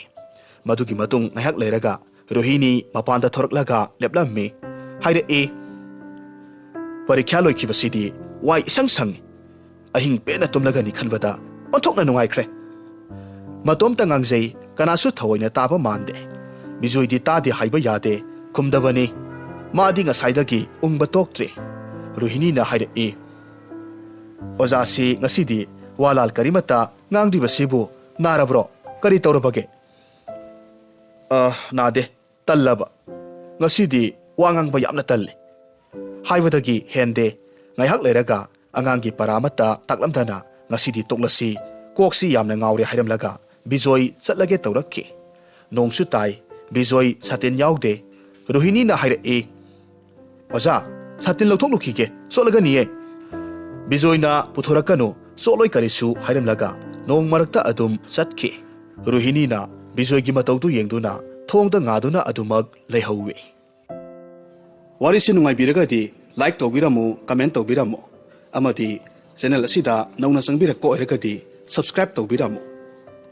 ꯃꯗꯨꯒꯤ ꯃꯇꯨꯡ ꯉꯥꯏꯍꯥꯛ ꯂꯩꯔꯒ ꯔꯣꯍꯤꯅꯤ ꯃꯄꯥꯟꯗ ꯊꯣꯔꯛꯂꯒ ꯂꯦꯞꯂꯝꯃꯤ꯫ ꯍꯥꯏꯔꯛꯏ, "ꯄꯔꯤꯈ꯭ꯌꯥ ꯂꯣꯏꯈꯤꯕꯁꯤꯗꯤ ꯋꯥꯏ ꯏꯁꯪ ꯁꯪꯉꯤ꯫ ꯑꯍꯤꯡ ꯄꯦꯟꯅ ꯇꯨꯝꯂꯒꯅꯤ ꯈꯟꯕꯗ ꯑꯣꯟꯊꯣꯛꯅ ꯅꯨꯡꯉꯥꯏꯈ꯭ꯔꯦ꯫ ꯃꯇꯣꯝꯇ ꯉꯥꯡꯖꯩ, ꯀꯅꯥꯁꯨ ꯊꯑꯣꯏꯅ ꯇꯥꯕ ꯃꯥꯟꯗꯦ꯫ ꯕꯤꯖꯣꯏꯗꯤ ꯇꯥꯗꯦ ꯍꯥꯏꯕ ꯌꯥꯗꯦ, ꯈꯨꯝꯗꯕꯅꯤ꯫ ꯃꯥꯗꯤ ꯉꯁꯥꯏꯗꯒꯤ ꯎꯪꯕ ꯇꯣꯛꯇ꯭ꯔꯤ꯫" ꯔꯣꯍꯤꯅꯤꯅ ꯍꯥꯏꯔꯛꯏ, "ꯑꯣꯖꯥꯁꯤ ꯉꯁꯤꯗꯤ ꯋꯥ ꯂꯥꯜ ꯀꯔꯤꯃꯠꯇ ꯉꯥꯡꯗ꯭ꯔꯤꯕꯁꯤꯕꯨ ꯅꯥꯔꯕ꯭ꯔꯣ? ꯀꯔꯤ ꯇꯧꯔꯕꯒꯦ?" "ꯑ, ꯅꯥꯗꯦ꯫ ꯇꯜꯂꯕ꯫ ꯉꯁꯤꯗꯤ ꯋꯥ ꯉꯥꯡꯕ ꯌꯥꯝꯅ ꯇꯜꯂꯤ꯫" ꯍꯥꯏꯕꯗꯒꯤ ꯍꯦꯟꯗꯦ꯫ ꯉꯥꯏꯍꯥꯛ ꯂꯩꯔꯒ ꯑꯉꯥꯡꯒꯤ ꯄꯔꯥ ꯑꯃꯠꯇ ꯇꯥꯛꯂꯝꯗꯅ ꯉꯁꯤꯗꯤ ꯇꯣꯛꯂꯁꯤ, ꯀꯣꯛꯁꯤ ꯌꯥꯝꯅ ꯉꯥꯎꯔꯦ ꯍꯥꯏꯔꯝꯂꯒ ꯕꯤꯖꯣꯏ ꯆꯠꯂꯒꯦ ꯇꯧꯔꯛꯈꯤ꯫ ꯅꯣꯡꯁꯨ ꯇꯥꯏ꯫ ꯕꯤꯖꯣꯏ ꯁꯥꯇꯤꯟ ꯌꯥꯎꯗꯦ꯫ ꯔꯣꯍꯤꯅꯤꯅ ꯍꯥꯏꯔꯛꯏ, "ꯑꯣꯖꯥ, ꯁꯥꯇꯤꯟ ꯂꯧꯊꯣꯛꯂꯨꯈꯤꯒꯦ, ꯆꯣꯠꯂꯒꯅꯤꯌꯦ꯫" ꯕꯤꯖꯣꯏꯅ "ꯄꯨꯊꯣꯔꯛꯀꯅꯨ, ꯆꯣꯠꯂꯣꯏ ꯀꯔꯤꯁꯨ" ꯍꯥꯏꯔꯝꯂꯒ ꯅꯣꯡ ꯃꯔꯛꯇ ꯑꯗꯨꯝ ꯆꯠꯈꯤ꯫ ꯔꯣꯍꯤꯅꯤꯅ ꯕꯤꯖꯣꯏꯒꯤ ꯃꯇꯧꯗꯨ ꯌꯦꯡꯗꯨꯅ ꯊꯣꯡꯗ ꯉꯥꯗꯨꯅ ꯑꯗꯨꯃꯛ ꯂꯩꯍꯧꯏ꯫ ꯋꯥꯔꯤꯁꯤ ꯅꯨꯡꯉꯥꯏꯕꯤꯔꯒꯗꯤ like ꯇꯧꯕꯤꯔꯝꯃꯨ, comment ꯇꯧꯕꯤꯔꯝꯃꯨ, ꯑꯃꯗꯤ channel ꯑꯁꯤꯗ ꯅꯧꯅ ꯆꯪꯕꯤꯔꯛꯄ ꯑꯣꯏꯔꯒꯗꯤ subscribe ꯇꯧꯕꯤꯔꯝꯃꯨ꯫